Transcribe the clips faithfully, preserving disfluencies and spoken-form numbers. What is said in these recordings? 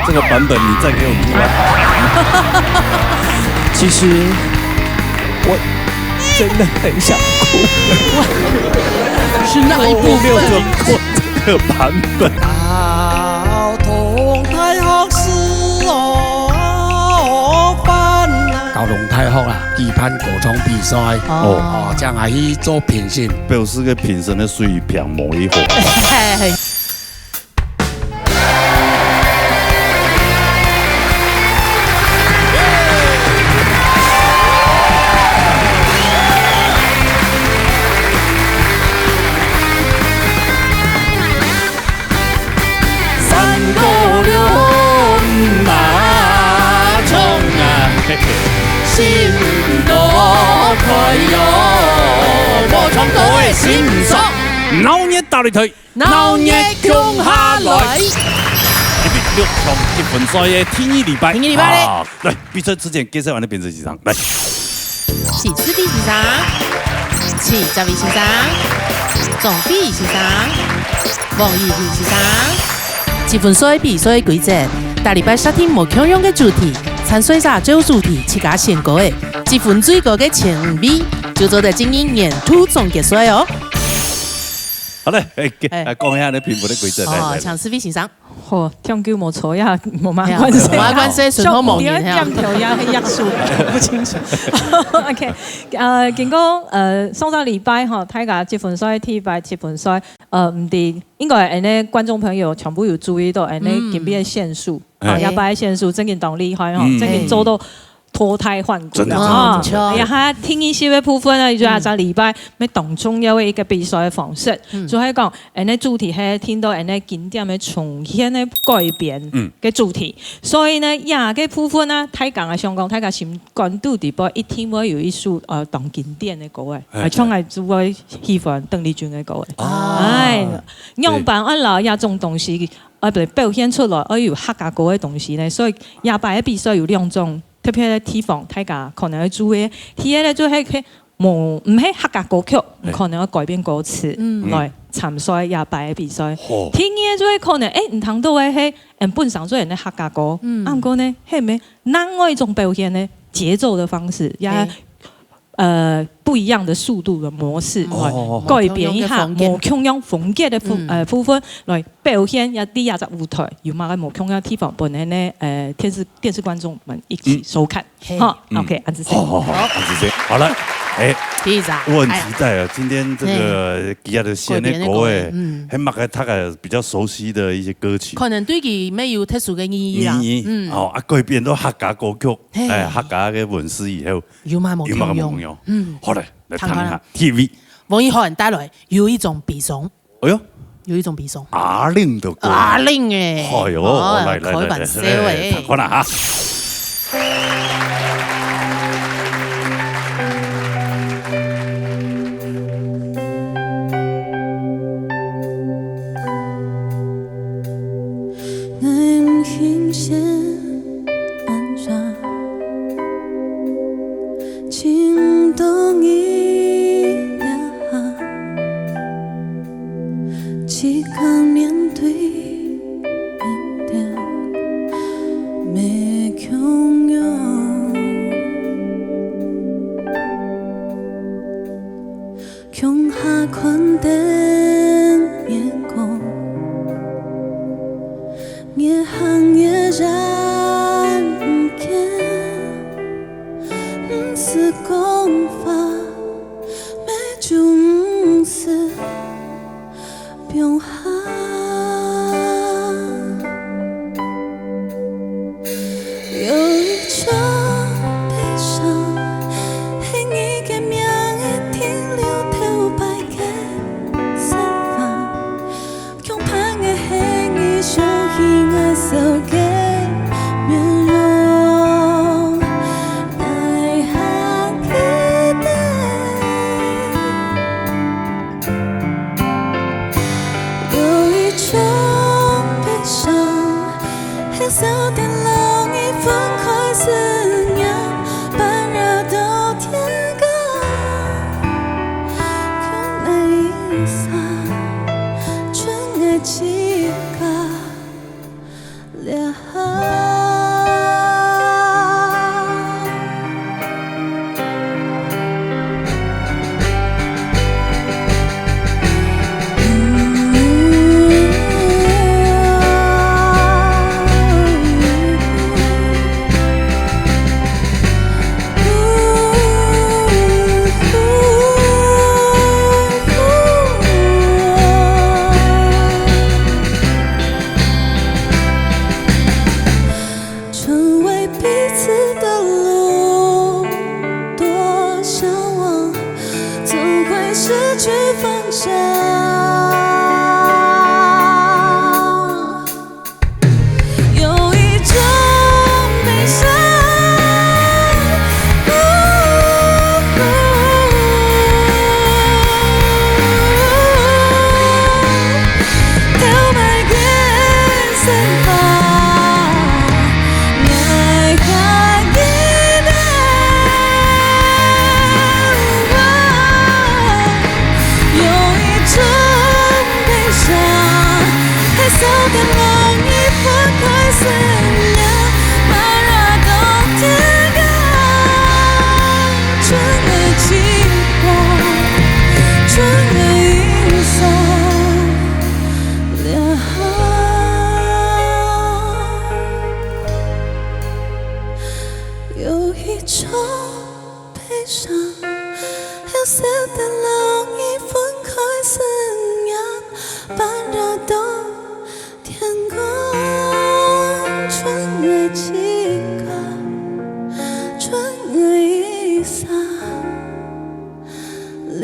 这个版本你再给我们出来。其实我真的很想哭。是哪一部我没有分？听过这个版本。交通大学士哦，烦恼。交通大学啦，举办歌唱比赛，哦哦，正下去做评审。表示个评审的水平无一好。三个六马冲啊，心都快乐，我唱歌的心酸。闹热大擂台，闹热共下來。今日六强积分赛的第二礼拜，第二禮拜咧啊，来，比赛之前介绍完的评审先生，来。是四位先生，是这位先生，总比先生，王一平先生。积分赛比赛规则，逐禮拜设定無共樣个主题，参赛者照主题自家選歌个，积分最高个前五位就做得進入年度總决賽哦。好嘞，哎，给哎来讲一下那评分的规则，来哦，来。请四位先生。吼，忒久無坐呀，無嘛哎呀關係。無嘛關係，順風無人點呀點頭呀，係約束，不清楚。OK，呃，經過呃上個禮拜吼，大家積分賽，第一擺積分賽，呃，毋知應該恁呢觀眾朋友全部有注意到恁呢嗯今擺个選手，哎吼，這擺个選手真經當厲害吼，嗯真經做到脫胎換骨真的了吼。真的真的哎呀，佢第二集个部分呢，就係這禮拜乜當重要个一個比賽个方式，嗯就係講，恁呢主題係聽到恁呢經典个重現个改編嗯个主題。 所以呢，這個部分呢，大家啊想講，大家心肝肚底背一定會有一首呃當經典个歌誒，哎啊，像𠊎就會喜歡鄧麗君个歌誒。啊哎，樣般愛摎這種東西，呃，不，表現出來，愛有客家歌个東西呢，所以這擺个比賽有兩種特別个地方，大家可能愛注意。第一呢，就係佢無，毋係客家歌曲，哎可能愛改編歌詞嗯來參賽這擺个比賽。吼第二就係可能，誒，你聽到个係，嗯，本身做人个客家歌，嗯啊，毋過呢，係毋係另外一種表現呢？節奏个方式，也哎呃不一樣的速度的模式，哦來改變一下無共樣个風格無共樣風格个部嗯呃部分，來表現一下這隻舞台有麼个無共樣个地方，分人呢呃電視電視觀眾們一起收看。嘿好嗯，OK，恁仔細。好好好，恁仔細。好了，哎，第一隻，我很哎期待啊！今天這個吉他的選的歌改編的歌哎，嗯還蠻个，大概比較熟悉的一些歌曲。可能對佢乜有特殊个意義啦。意義嗯，哦，啊，改編到客家歌曲，嘿哎，客家个文字以後，有嘛無有麼个共樣？無共樣？嗯，好嘞，來聽一下聽看啊。 T V，王一涵帶來有一種悲傷，哎喲，有一種悲傷。阿令的歌。阿令誒，哎喲，哦來來來來，開玩笑來誒，看看啊。愛毋欣羨恁樣，盡多你呀，自家面對面的沒共樣。 共下看燈月光，越行越遠毋見，毋使講話，乜就毋使放下。 有一種悲傷，係你个名會停留頭擺个山峰，恐怕會係你想起𠊎笑个面容，哪還記得？ 有一種悲傷，係笑等老你分開思念，般若到天光。共你一生，春月自家了。 成为彼此的路，多向往，总会失去方向。有一种悲伤，呜呼。 有一种悲伤，黑色的容易分开思念，般若到天光，春的情感，春的衣裳。 了。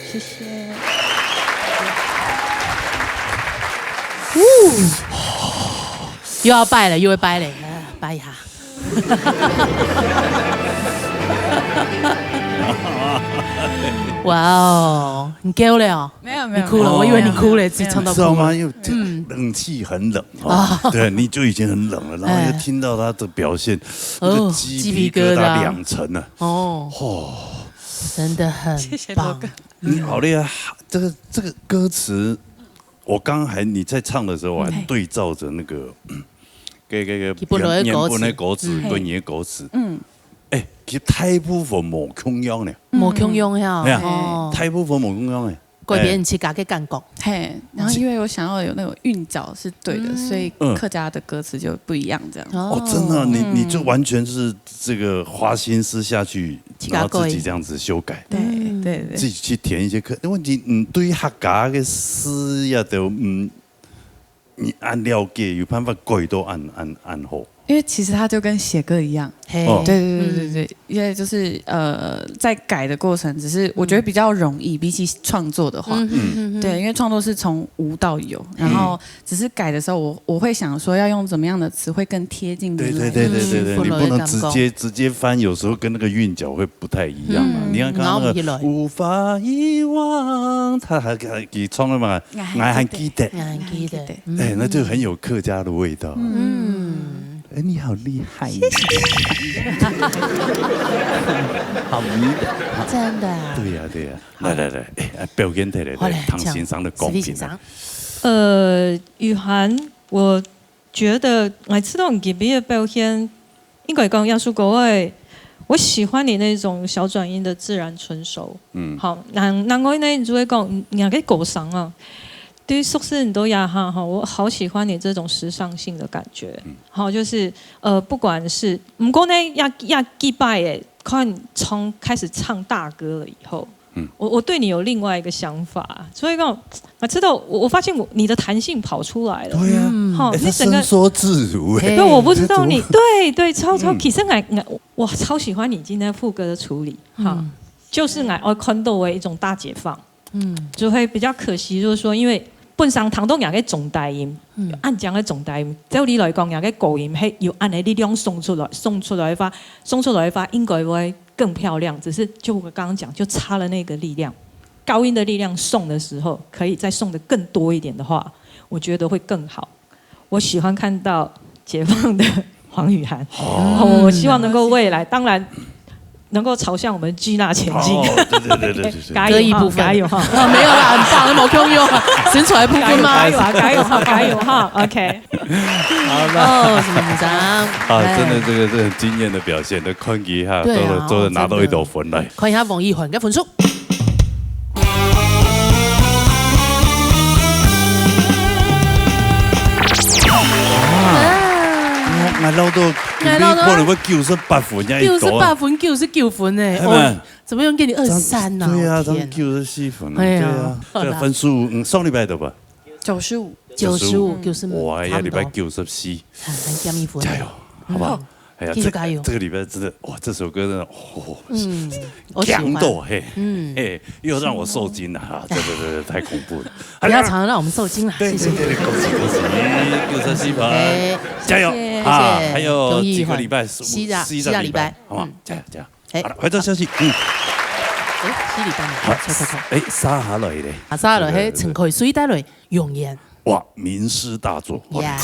谢谢。又要拜了，又要拜了，来，拜一下。哇哦，你够了哦。 没有，没有，你哭了，没有，我以为你哭了，没有，没有。自己唱到哭了。你知道吗？因为这，嗯。冷气很冷哦。啊。对，你就已经很冷了，然后又听到他的表现，哎。那个鸡皮疙瘩两层啊。哦，鸡皮疙瘩。哦。真的很棒。谢谢罗哥。你好厉害，这个，这个歌词，我刚还，你在唱的时候，我还对照着那个，嗯，给，给，给，基本的歌词。原本的歌词，嗯。跟你的歌词。嗯。哎，其实大部分无共样呢。无共样呀，哎呀，哦。大部分无共样呢。 改变自家个感觉。嘿，然后因为我想要有那种韵脚是对的，嗯。所以客家的歌词就不一样这样。哦，真的啊，你，嗯。你就完全是这个花心思下去，自家改。然后自己这样子修改。对，嗯。对，对。自己去填一些客，问题，嗯，对于客家个诗呀，都，嗯，你恁了解，有办法改到恁，恁，恁好。因为其实它就跟写歌一样。嘿。哦。对，对，对，对，嗯。对，因为就是，呃，在改的过程，只是我觉得比较容易，嗯。比起创作的话。嗯哼，嗯哼。对，因为创作是从无到有，然后只是改的时候，我，我会想说要用怎么样的词汇更贴近原来的。对，对，对，对，对，对，嗯。你不能直接，直接翻，有时候跟那个韵脚会不太一样啊。嗯。你看刚刚那个，咬不起来。无法遗忘，他还，还，他唱了嘛，我还记得。我还记得。哎，那就很有客家的味道。嗯。哎，你好厉害呀。谢谢。好迷的。真的啊。对呀，对呀。来，来，来，哎，哎，表演起来，好，来，来，唐先生的公平啊。请，史立先生。呃，雨涵，我觉得，哎，这种级别的表现，应该讲，杨树哥，我，我喜欢你那种小转音的自然成熟。嗯。好，那，那我呢，就会讲，你那个歌声啊，对于熟悉你都呀哈，哈，我好喜欢你这种时尚性的感觉。嗯。好，就是，呃，不管是，不过呢，要，要击败耶，看从开始唱大歌了以后，嗯。我，我对你有另外一个想法，所以讲，啊，知道我，我发现我，你的弹性跑出来了。对呀，嗯。哈，哎，你整个他伸缩自如，哎。对，我不知道你，这种对，对，超，超，嗯。其实我，我，我超喜欢你今天副歌的处理，哈，嗯。就是我，我看到的一种大解放，嗯。就会比较可惜，就是说，因为本身听到人个重低音，嗯。有恁樣个重低音，照理来讲，人个高音，嘿，有恁个力量送出来，送出来的话，送出来的话，应该会 更漂亮。只是就我刚刚讲，就差了那个力量，高音的力量送的时候，可以再送的更多一点的话，我觉得会更好。我喜欢看到解放的黃雨涵。哦，我希望能够未来，当然能够朝向我们Gina前进。哦，对，对，对，对，对，对。加油哈，歌艺部分。加油哈。啊，没有啦，很棒，没有用啊，生出来部分吗？加油，加油哈，加油哈，OK。好，那哦，什么紧张？啊，哎。真的，这个是很惊艳的表现，都看一下，对啊，都，都拿到一朵粉来。哦，真的。看一下王一涵个分数。啊。我，我老豆，你可能会九十八分，人家一九十八分，九十九分呢，係嘛？哦，怎么样给你二十三呢？对啊，天哪。九十四分，哎呀，对啊，好啦。这分数，嗯，上礼拜的吧？九十五。九十五，九十五，哇，差不多。下礼拜九十四。啊，还加一分。加油，好不好？嗯。哎呀，这，继续加油。这个礼拜真的，哇，这首歌真的，哦，嗯，我喜欢。强度，嘿，嗯。嘿，又让我受惊了哈，这个，这个太恐怖了。不要常常让我们受惊了，对，谢谢。对，对，对，恭喜，恭喜，九十四分，哎，加油，谢谢，啊，谢谢，还有几个礼拜，恭喜，是，是一个礼拜，是一个礼拜，好不好？嗯。加油，加油。哎。好了，回到消息，嗯。哎，是礼拜吗？好，错，错，错。哎，杀下来嘞。啊，杀下来，这个，嘿，陈凱瑞带来《永远》。哇，名师大作。呀。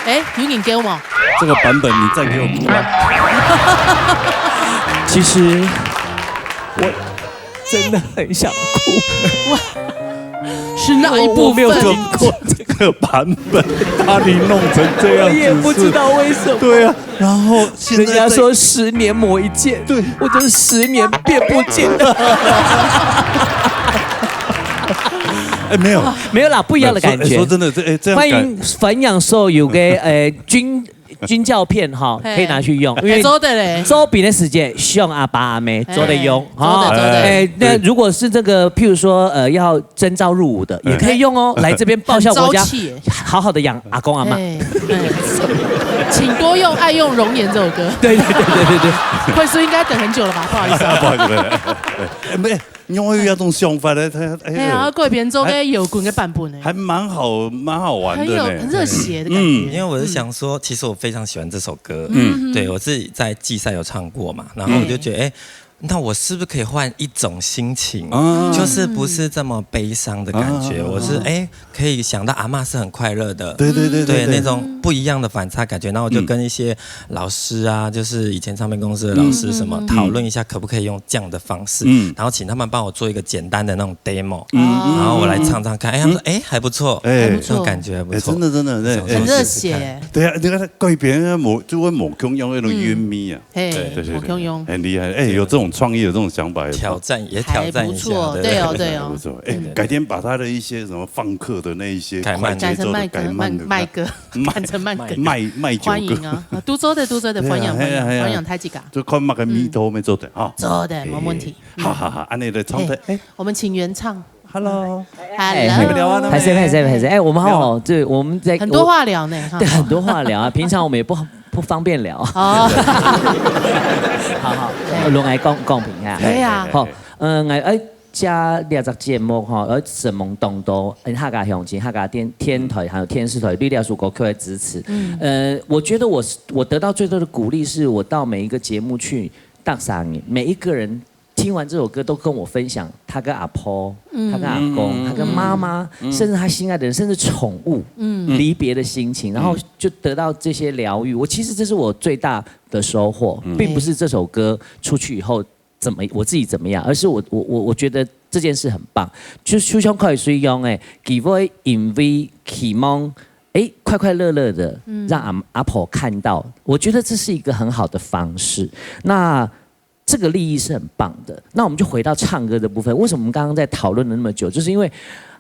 哎，有人叫吗？这个版本你再给我哭啊！其实我真的很想哭。哇，是哪一部分？我没有听过这个版本，把你弄成这样子，我也不知道为什么。是，对啊，然后现在在，人家说十年磨一剑，对。我就是十年变不见。哎，没有。没有啦，不一样的感觉。哎，说，哎，说真的，这，哎，这样感，欢迎，欢迎所有的，呃，军軍教片哈，嘿。可以拿去用，因為做得嘞。做兵个時節，像阿爸阿姆，嘿，做得用哈。做得，做得。哎，那如果是這個，譬如說，呃，要徵召入伍的，也可以用哦，來這邊報效國家，很朝氣耶。好好地養阿公阿嬤。哎，哎。請多用《愛用容顏》這首歌。對，對，對。快速應該等很久了吧？不好意思啊。不好意思，不好意思。哎，沒， 你有那種想法呢？他，哎，對啊，過一遍做个搖滾个版本呢。還蠻好，蠻好玩的呢。很有，很熱血的感覺。嗯。因為我是想說，其實我非常喜歡這首歌。嗯。對，我自己在季賽有唱過嘛，然後我就覺得，哎，那我是不是可以換一種心情？啊。就是不是這麼悲傷的感覺，啊。我是，哎，可以想到阿嬤是很快樂的。對，對，對，對，對。那種不一樣的反差感覺，然後我就跟一些老師啊，嗯。就是以前唱片公司的老師什麼，嗯，嗯，嗯。討論一下可不可以用這樣的方式，嗯。然後請他們幫我做一個簡單的那種demo，嗯，嗯，然後我來唱唱看，哎，他們說，嗯。哎，還不錯，哎。還不錯。那種感覺還不錯。哎，真的，真的，那種很熱血。對啊，你看他改編，就會無共樣那種韻味啊。嗯。嘿，對，對，對，無共樣。很厲害。哎，有這種創意，有這種想法，也不錯。挑戰，也挑戰一下，還不錯，對。對哦，對哦。還不錯。哎，嗯。改天把他的一些什麼放克的那一些快節奏的改慢歌。改成慢歌，慢，慢歌。 慢，慢歌。慢，慢酒歌。歡迎啊，啊，都做得，都做得，對啊，歡迎，歡迎，係啊，係啊。歡迎大自家。就看麼个味道，嗯。愛做得哈。做得，無問題。哎，好好好，恁樣來唱得，嘿，哎。我們請原唱。Hello。Hello。哎，你們聊啊，歹勢，歹勢，歹勢。哎，我們好好，對，我們在，很多話聊呢，哈。對，很多話聊啊。平常我們也不，不方便聊。哦。好好，對。我來講，講評一下。對啊。好，嗯，哎，哎， 這，這隻節目吼，呃，承蒙當多，呃，客家鄉親、客家電，電台還有電視台，對這首歌曲的支持。嗯。呃，我覺得我是，我得到最多的鼓勵是我到每一個節目去，大家每一個人聽完這首歌都跟我分享他跟阿婆、嗯。他跟阿公、嗯。他跟媽媽，嗯。甚至他心愛的人，甚至寵物，嗯。離別的心情，然後就得到這些療癒。我其實這是我最大的收穫，嗯。並不是這首歌出去以後 怎麼，我自己怎麼樣，而是我，我，我，我覺得這件事很棒。就，就像快水一樣，哎，佢會因為希望，哎，快快樂樂的，嗯。讓阿，阿婆看到，我覺得這是一個很好的方式。那這個利益是很棒的。那我們就回到唱歌的部分，為什麼我們剛剛在討論了那麼久？就是因為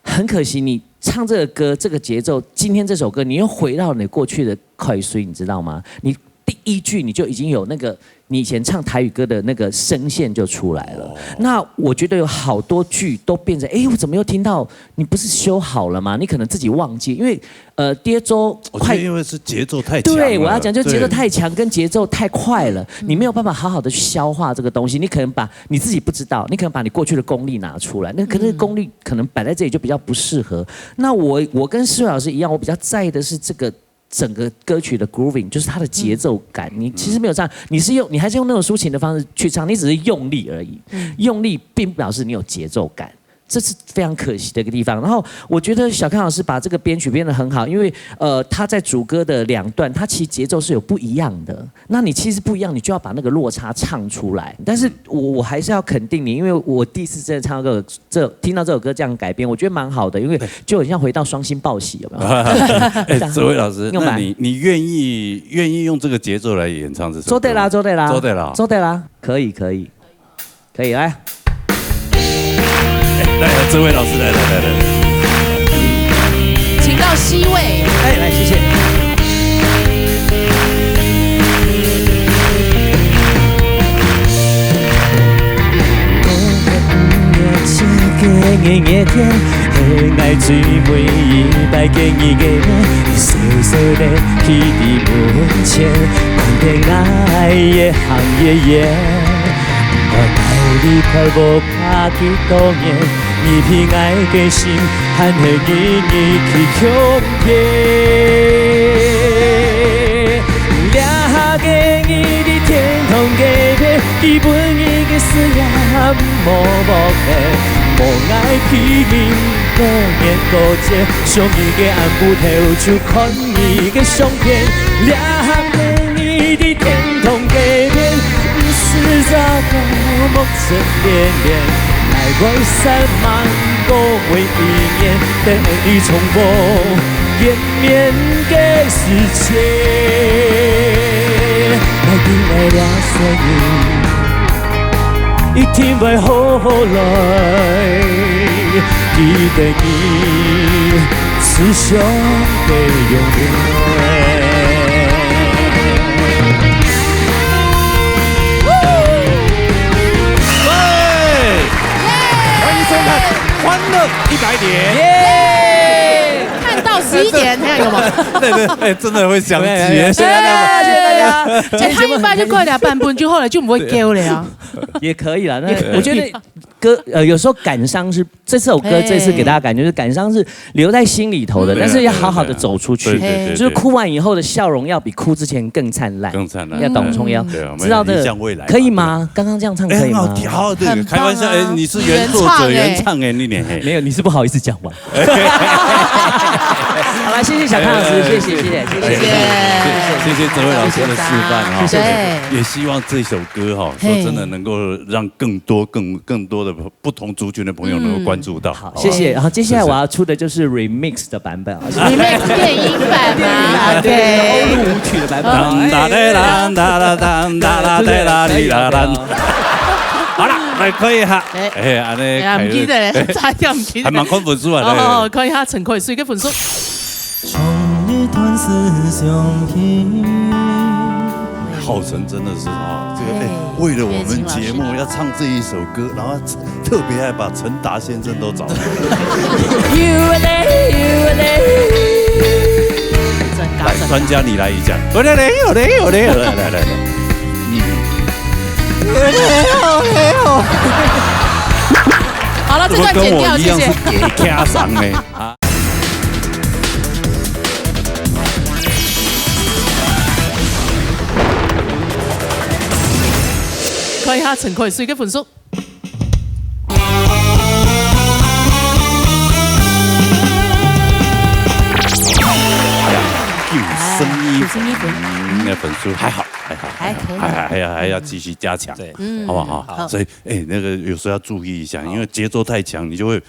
很可惜，你唱這個歌，這個節奏，今天這首歌，你又回到你過去的快水，你知道嗎？你第一句你就已經有那個 你以前唱台語歌的那個聲線就出來了。哦。那我覺得有好多句都變成，哎，我怎麼又聽到？你不是修好了嗎？你可能自己忘記，因為，呃，第二週快，我覺得因為是節奏太強了。對，我要講，就節奏太強，對。跟節奏太快了，嗯。你沒有辦法好好地去消化這個東西。你可能把，你自己不知道，你可能把你過去的功力拿出來，那可是功力可能擺在這裡就比較不適合。嗯。那我，我跟世偉老師一樣，我比較在意的是這個 整個歌曲的grooving，就是它的節奏感。嗯。你其實沒有唱，你是用，你還是用那種抒情的方式去唱，你只是用力而已。嗯。用力並不表示你有節奏感，這是非常可惜的一個地方。然後我覺得小康老師把這個編曲編得很好，因為，呃，他在主歌的兩段，它其實節奏是有不一樣的。那你其實不一樣，你就要把那個落差唱出來。但是我，我還是要肯定你，因為我第一次真的唱到這個 這，聽到這首歌這樣改編，我覺得蠻好的，因為就很像回到雙星報喜，有沒有？哎，這樣。志偉老師，用吧。那你，你願意，願意用這個節奏來演唱這首歌嗎？做得啦，做得啦。做得啦。做得啦，可以，可以。可以，來。哎，來，志偉老師，來，來，來，來。請到C位。哎，來，謝謝。 過了五月，七月，月，月天，係𠊎最尾一擺見你个面。你細細个企佇門前，看著𠊎越行越遠。我愛你漂泊百幾多年，你比𠊎个心，還係日日去求念。這下个你佇天堂个邊，佢分你个思念無目的，無愛批評，無言多謝，想你个暗晡頭就看你个相片。這下个你佇天堂个邊，毋使再過目 曾戀戀，來回三萬個每一年，等你重逢見面个時節，來緊來了，所以一定會好好來記得你，思想的永遠。耶！看到十一点，还有吗？对对，哎，真的会想起耶。谢谢大家。哎，他一般就过两版本就好了，就不会叫了啊。也可以啦，那我觉得歌，呃，有时候感伤是，这首歌，哎。这次给大家感觉是感伤是留在心里头的，嗯。但是要好好地走出去。对，对，对，对。就是哭完以后的笑容要比哭之前更灿烂。更灿烂。要懂重要。嗯。对啊，我们知道的，要迎向未来嘛，可以吗？对。刚刚这样唱可以吗？哎，很好，好，对，很棒啊。开玩笑，哎，你是原作者，原唱哎。原唱哎，你呢？嘿。没有，你是不好意思讲完。好了，谢谢小康老师，谢谢，谢谢，谢谢。谢谢。谢谢哲慧老师的示范哈。谢谢。对。也希望这首歌哈，说真的能够让更多、更、更多的不同族群的朋友能够关注到。嗯。好，谢谢。好，然后接下来我要出的就是 remix 的版本啊。remix 电音版吗？电音版，对，对，OK。欧陆舞曲的版本。当哒哒当哒哒当哒哒哒哒哩啦当。好了，来可以哈。哎。哎，安呢哎呀，开始。唔记得了，差点唔记得。还蛮高分数啊，对。哦，看一下陈慧水个分数。浩辰真的是啊，这个，哎，哎，为了我们节目要唱这一首歌，然后特别还把陈达先生都找来。来，专家你来一下。来来来，来来来，来来来。嗯。好了，这段剪掉，谢谢。怎么跟我一样是给卡上呢？啊。看一下陈慧水个分数。九十一分，哎，九十一分。嗯，那分数还好，还好，还好，还可以。还，还要，还要继续加强，对。嗯，好不好？好。所以，哎，那个有时候要注意一下，因为节奏太强，你就会，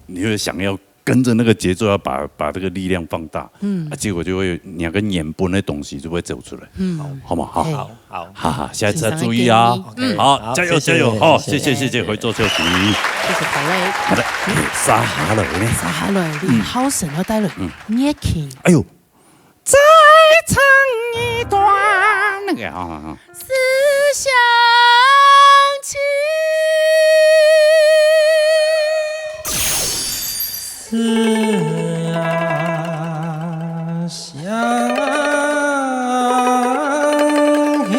你会想要跟着那个节奏，要把，把这个力量放大，嗯。啊，结果就会有，你那个原本的东西就会走出来，嗯。好吗？好。好，好。哈哈，下一次要注意啊。嗯。好，好，加油，谢谢，加油，好，谢谢，谢谢，谢谢，谢谢。回座休息。谢谢各位。好的，哎，接下来呢？接下来，嗯。李浩辰要带来，嗯。热情。哎呦，再唱一段那个，哈，哈，哈。思乡情。思啊，乡情。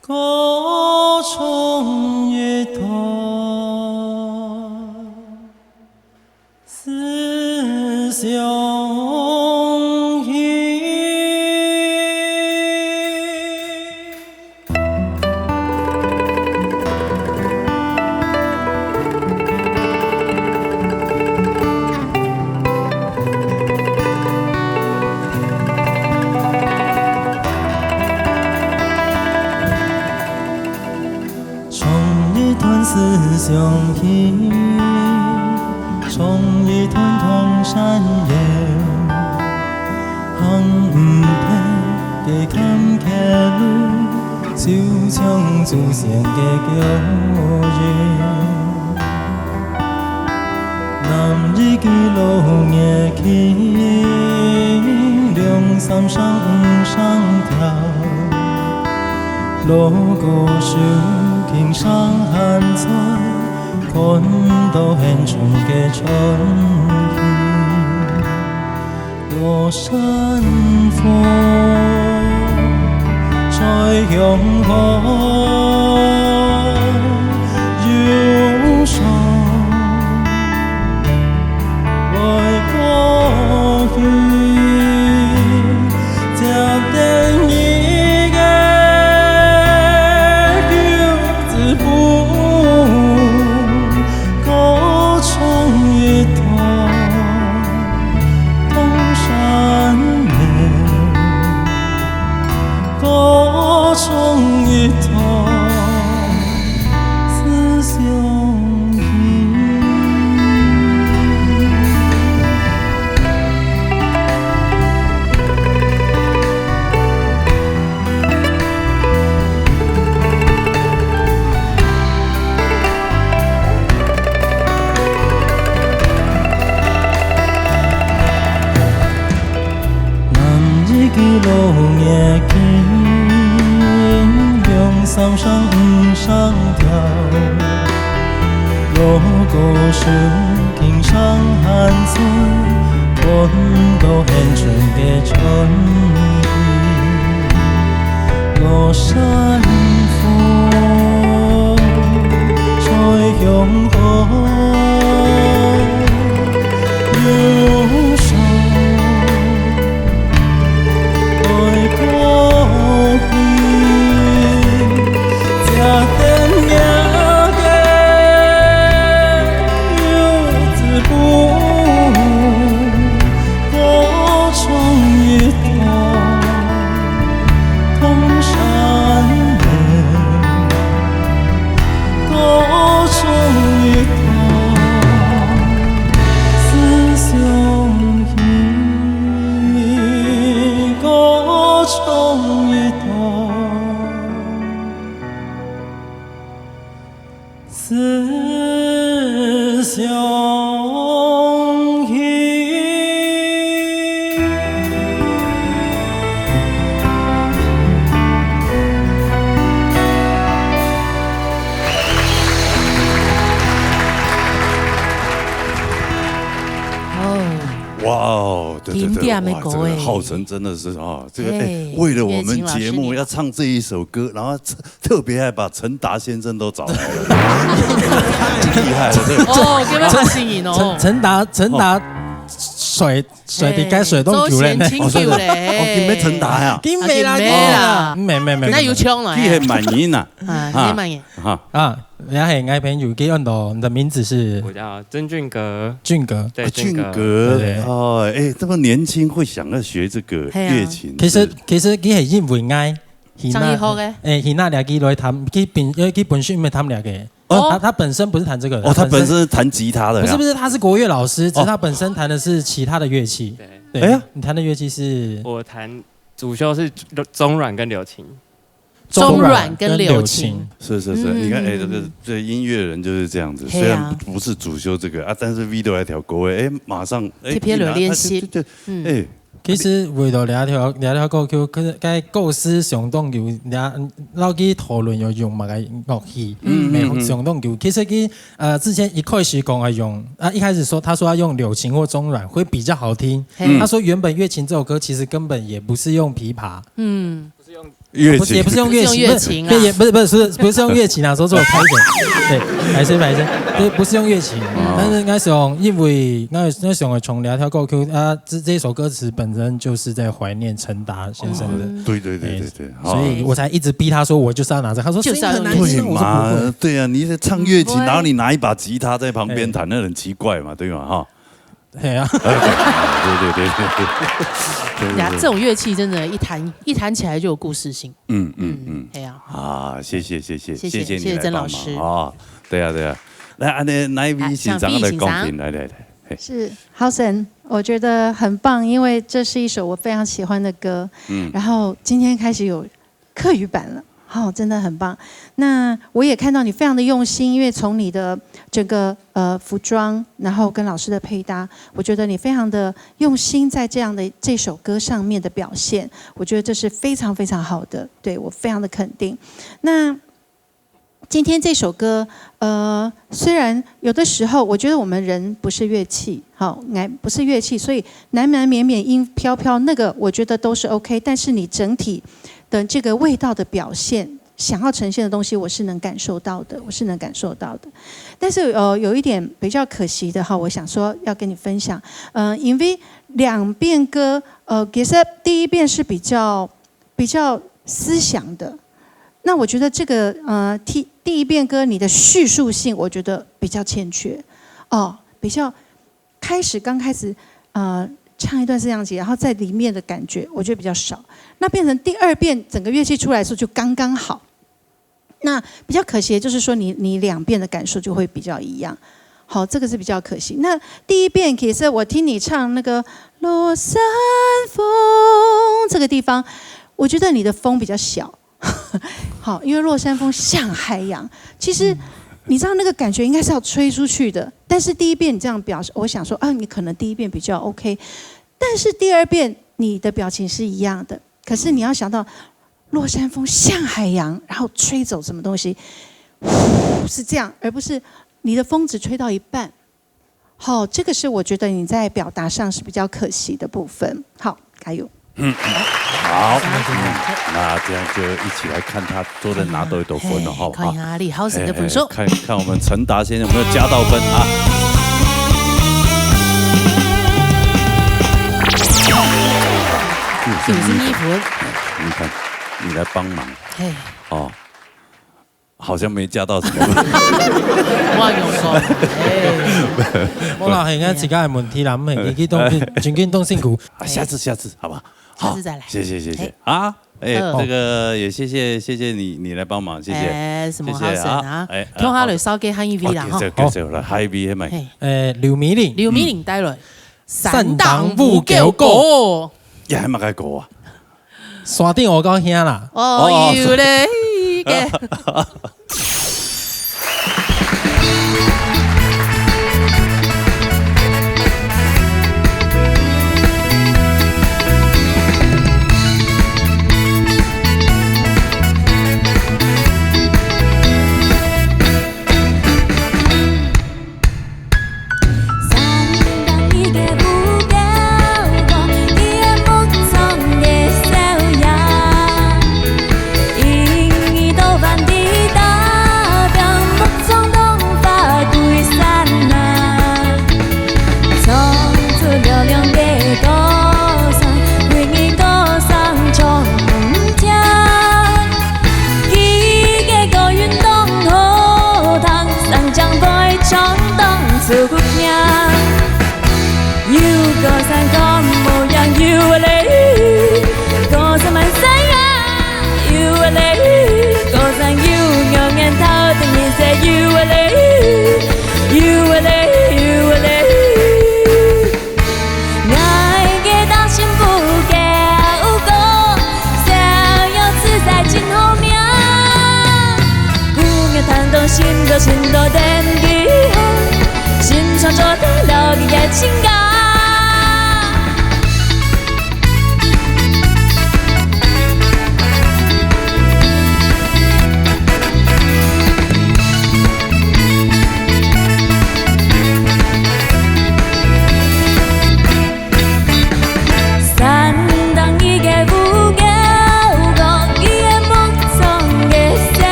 歌唱一段思乡情。 唱一段思鄉情，唱一段唐山謠，行毋忒个坎坷路，就像祖先个腳印。 南一句老月琴，兩三聲五聲調，老歌手輕聲喊出，看到現場个傳奇。 落山風，吹響號，憂傷來過去，接等你个休止符，歌唱一段。 唐山謠，歌唱一段思乡情。 南一句老月琴，兩三聲歌聲輕聲喊出，溫度很深的春意。落山風，吹響河，憂傷。 哇哦，对对对，经典的哇，这歌哎个浩辰真的是啊，这个哎哎，为了我们月琴老师节目你要唱这一首歌，然后特特别还把陈达先生都找来了，太厉害了，这个哦，给我看心仪哦陈。陈达陈达水水底该水冻球嘞呢。周贤清酒嘞，哦，你没陈达呀？金美啦，啊金美啦没没没，那有唱了，你很满意呐，啊，啊你满意。哈，啊，然后很爱朋友给很多，你的名字是我叫曾俊格，俊格。对，俊格，格对哦，哎，这么年轻会想要学这个嘿啊月琴，其实是其实佢系因为爱，张一豪个，哎，佢那两个来弹，佢本因为佢本身没弹两个，哦他他本身不是弹这个的，哦，他本身是弹吉他的呀，不是不是，他是国乐老师，只哦是他本身弹的是其他的乐器。对，对，哎呀你弹的乐器是我弹主修是中阮跟柳琴，中阮跟柳琴，是是是，嗯你看，哎，嗯这个这音乐人就是这样子，嘿啊虽然不是主修这个啊，但是 V 都来调歌位，哎，马上哎，特别有练习一拿他就就就嗯哎，其实为了聊条聊条歌曲，可是该构思相当有，然后去讨论要用么个乐器，嗯没有嗯嗯相当有。其实佢呃之前一开始讲要用啊，一开始说他说要用柳琴或中阮会比较好听。嘿他说原本月琴这首歌其实根本也不是用琵琶，嗯，乐器不是也不是用月琴，是用月琴啦对，也不是不是不是不是用月琴啊，说错了，拍手，对，拍手拍手，对，不是用月琴，但是应该是用，因为那那想从聊条歌曲啊，这这首歌词本身就是在怀念陈达先生的。嗯对对对对对，所以我才一直逼他说我就是要拿这个，他说就是要用声音很难听，对我说不会嘛，。对啊，你在唱乐器，嗯然后你拿一把吉他在旁边弹，那很奇怪嘛，对吗？哈，对啊，对对对对对，呀，这种乐器真的，一弹一弹起来就有故事性。嗯嗯嗯，哎呀，啊，谢谢谢谢谢谢谢你谢谢来帮忙曾老师啊，对啊对啊，来，安尼哪一位先生来讲评，来来来，嘿是 Housen，我觉得很棒，因为这是一首我非常喜欢的歌。嗯然后今天开始有客语版了，好、真的很棒。那我也看到你非常的用心，因为从你的整个呃服装，然后跟老师的配搭，我觉得你非常的用心在这样的这首歌上面的表现，我觉得这是非常非常好的，对我非常的肯定。那今天这首歌，呃，虽然有的时候我觉得我们人不是乐器，好，来不是乐器，所以难难免免音飘飘那个，我觉得都是 OK。但是你整体的这个味道的表现，想要呈现的东西，我是能感受到的，我是能感受到的。但是呃，有一点比较可惜的哈，我想说要跟你分享，呃，因为两遍歌，呃，其实第一遍是比较比较思想的，那我觉得这个呃第第一遍歌你的叙述性，我觉得比较欠缺，哦，比较开始刚开始呃唱一段是这样子，然后在里面的感觉我觉得比较少，那变成第二遍整个乐器出来的时候就刚刚好。那比较可惜的就是说你你两遍的感受就会比较一样。好，这个是比较可惜。那第一遍其实我听你唱那个落山风这个地方，我觉得你的风比较小。好，因为落山风像海洋，其实你知道那个感觉应该是要吹出去的，但是第一遍你这样表示，我想说啊，你可能第一遍比较 OK，但是第二遍你的表情是一样的，可是你要想到落山风像海洋，然后吹走什么东西，呼，是这样，而不是你的风只吹到一半。好，这个是我觉得你在表达上是比较可惜的部分。好，加油。好，嗯，那这样就一起来看他昨天拿到几多分了，哈。看一下李浩森的分数。哎，哎，看，看我们陈达先生有没有加到分啊？九十一分。你看，你来帮忙。嘿。哦，好像没加到什么分。我有说，哎。無啦，係應該自家个問題啦，毋係，你去當真，真正當辛苦。啊，下次，下次，好不好？好，下次再来。谢谢，谢谢。嘿。啊，哎，好。这个也谢谢，谢谢你，你来帮忙，谢谢。哎，什么谢谢啊。好神啊。哎，跳下来，哎，好。稍微喊一位啦，哈。OK，OK，OK，来，下一位，嘿，来。嘿。哎，刘美玲。刘美玲带来，山东五九歌。也还蛮个歌啊。山顶我高兄啦。哦，哦，有嘞，个。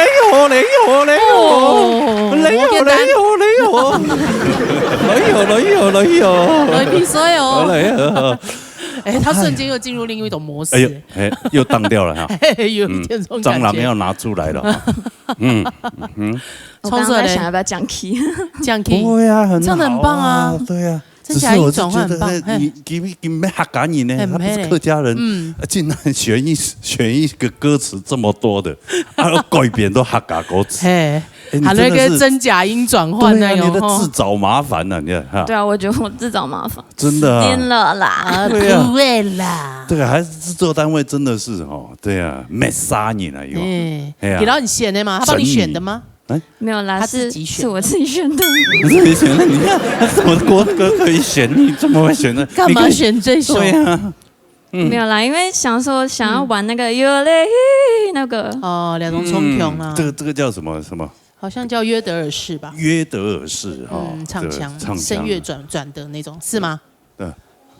来哦，来哦，来哦，哦，来哦，来哦，来哦，来哦，来哦，来比赛哦。来哦。哎，他瞬间又进入另一种模式。哎呦，哎，又荡掉了哈。嘿，有一点这种感觉。嗯，蟑螂要拿出来了哈。嗯，嗯哼。我刚刚在想要不要降key。降key。不会啊，很好啊，唱得很棒啊。对啊。 真假音转换很棒，只是我是觉得，嘿，你，你，你们客家人呢，嘿，他不是客家人，嗯。啊，竟然选一，选一个歌词这么多的，啊，改编都客家歌词。嘿，哎，你还那个真的是真假音转换呢，对啊，你在自找麻烦呢，你看哈。对啊，我觉得我自找麻烦。真的啊。死定了啦。啊，对啊。不会啦。这个还是制作单位真的是哦，对啊，没杀你了又。哎，哎呀。给到你选的吗？他帮你选的吗？神秘。哎？没有啦，他自己选的。是，是我自己选的。你自己选的，你看，什么国歌可以选，你怎么会选呢？干嘛选这首？你可以，对啊。嗯。没有啦，因为想说想要玩那个有嘞那个。哦，两种冲动啊。嗯，这个，这个叫什么，什么？好像叫约德尔式吧？约德尔式，哈，嗯，唱腔，对，唱腔。声乐转，转的那种，是吗？对。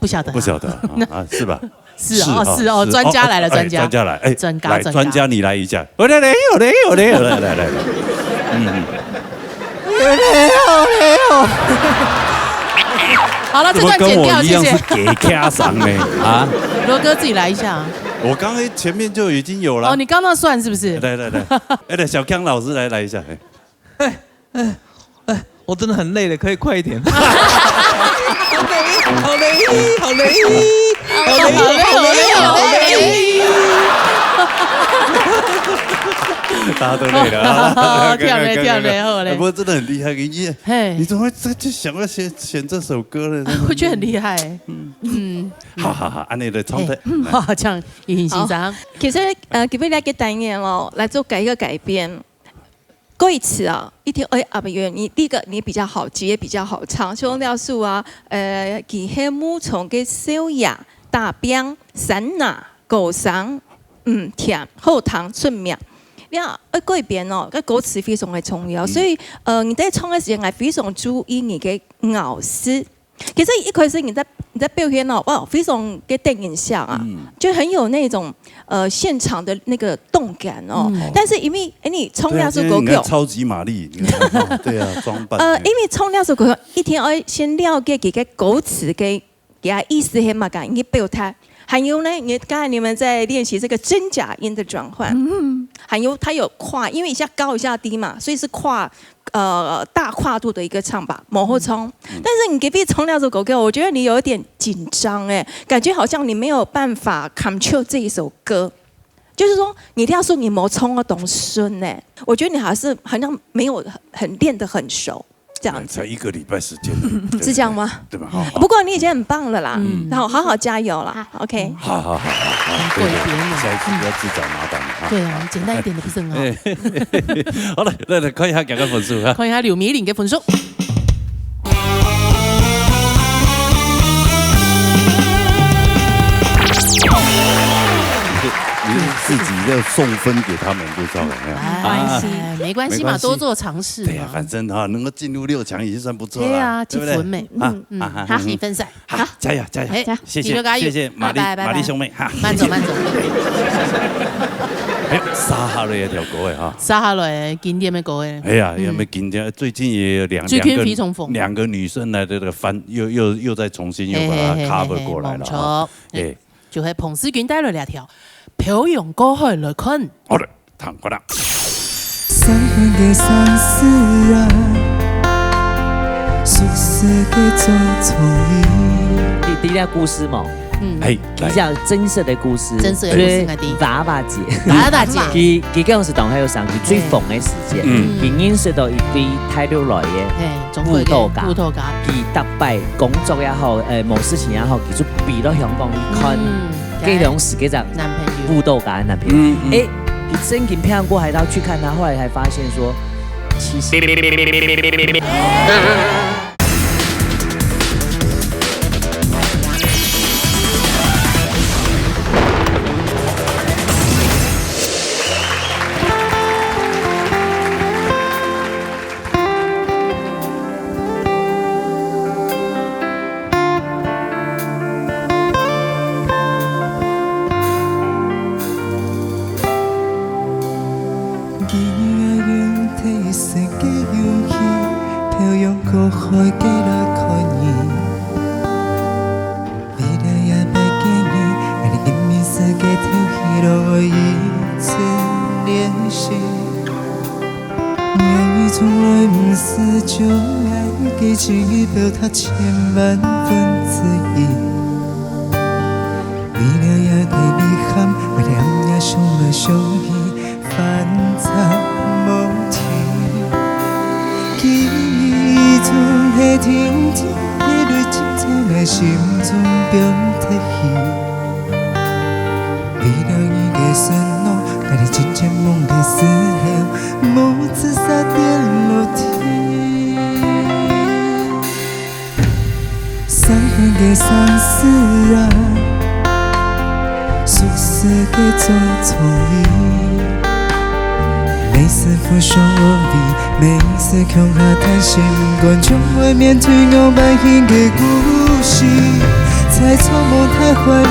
不晓得啊。不晓得啊，啊，是吧？是哦，是哦，是哦，是哦，专家来了，哦，哎，专家。专家来，哎，专家，来，专家。专家你来一下。我来，来，我来，我来，我来，来，来，来。嗯。好了，这段剪掉，谢谢。怎么跟我一样是给卡嗓呢？啊？罗哥自己来一下啊。我刚才前面就已经有了。哦，你刚刚算是不是？来，来，来，哎，来，小康老师来，来一下，哎。哎，哎，哎，我真的很累了，可以快一点。好累，好累，好累，好累，好累，好累，好累。大家都累了啊。跳嘞，OK，OK，OK，跳嘞，好嘞。哎，不过真的很厉害，你，嘿。你怎么会这，就想要选，选这首歌呢？我觉得很厉害。嗯。嗯。好，好，好，按呢来唱的。嘿，好，这样，雨欣先生。好，其实，呃，今日个单元哦，来做改一个改编。歌词啊，一定要押韻，你第一个你比较好接，比较好唱。像廖叔啊，呃，佢係牧場个少爺，打拚、山林、高山，嗯，甜，好聽，出名。你看，愛改編哦，該歌词非常个重要，嗯。所以，呃，你在唱个時間，還非常注意你个咬字。 其实一开始你在，你在表演哦，哇，非常个得人惜啊，嗯。就很有那种，呃，现场的那个动感哦。嗯。但是因为，哎，你唱那首歌曲，对啊，现在你看超级玛丽，你看，哦，对啊，装扮，呃，哎。因为唱那首歌曲，一定要先了解佢个歌词个，佢个意思係麼个，你表達。还有呢，你，刚才你们在练习这个真假音的转换，嗯。还有它有跨，因为一下高一下低嘛，所以是跨 呃，大跨度的一个唱法，往后冲。嗯。但是你隔壁冲那首歌给我，我觉得你有一点紧张哎，感觉好像你没有办法 control 这一首歌。就是说，你跳速你没冲到东升哎，我觉得你还是好像没有很，很练得很熟，这样子。哎，才一个礼拜时间而已，是这样吗？对吧？对吧？好，好。不过你已经很棒了啦，嗯。然后好好加油啦，好。OK。好，好，好，好，好，很过瘾哦。对，对，对，下一次不要自找麻烦了啊。对啊，简单一点的不是很好。哎， 好了，来，来，看一下大家分数啊。看一下刘美玲个分数。你就，你就自己要送分给他们就知道了，哎。哎，没关系嘛，没关系。多做尝试嘛。对呀，反正哈，能够进入六强已经算不错了，对啊，对不对？七分美。啊，嗯，啊，啊，好，嗯。七分赛。 好，加油，加油。哎，谢谢，加油。谢谢玛丽，拜拜，拜拜。玛丽兄妹，哈。慢走，慢走。哎，沙哈瑞一条歌哎哈。沙哈瑞经典的歌哎。哎呀，嗯。因为经典，最近也有两，最近两个，非常红。两个女生来这个翻，又，又，又再重新又把它，嘿，嘿，嘿，cover 嘿，过来了哈。没错。哎。就系彭思君带来两条《漂洋过海来看》。好的。 糖果啦。三分的相思啊，熟悉的做错意。你，你听故事嘛？嗯。哎，来。比较真实的故事。真实的故事，对，我的。娃娃姐。娃娃姐。佢，佢嗰陣時當後生，佢最紅的時間，嗯。佢認識到一對大陸來的嘿，中國的舞蹈家。舞蹈家。佢逐擺工作也好，呃，無事情也好，佢就飛到香港去看。嗯。 該當時該隻男朋友。舞蹈家的男朋友。嗯，嗯。哎，佢曾經漂洋過海到去看他，後來才發現說，其實 你愛用褪色个勇氣，漂洋過海个來看你。為了這擺見你，𠊎連見面時个頭戲都愛一直練習。 𠊎從來毋識將𠊎个情意表達千萬分之一。為了這个遺憾，𠊎連夜想來想去，翻找無題。總係停停，你對沉在𠊎心中放忒去。為了你个承諾，𠊎在真正夢个時候，無自殺跌落地。傷痕个相思啊， 熟識个種種意，每時互相安慰，每時共下嘆息，毋管將會面對仰般形个故事，在錯夢大海裡，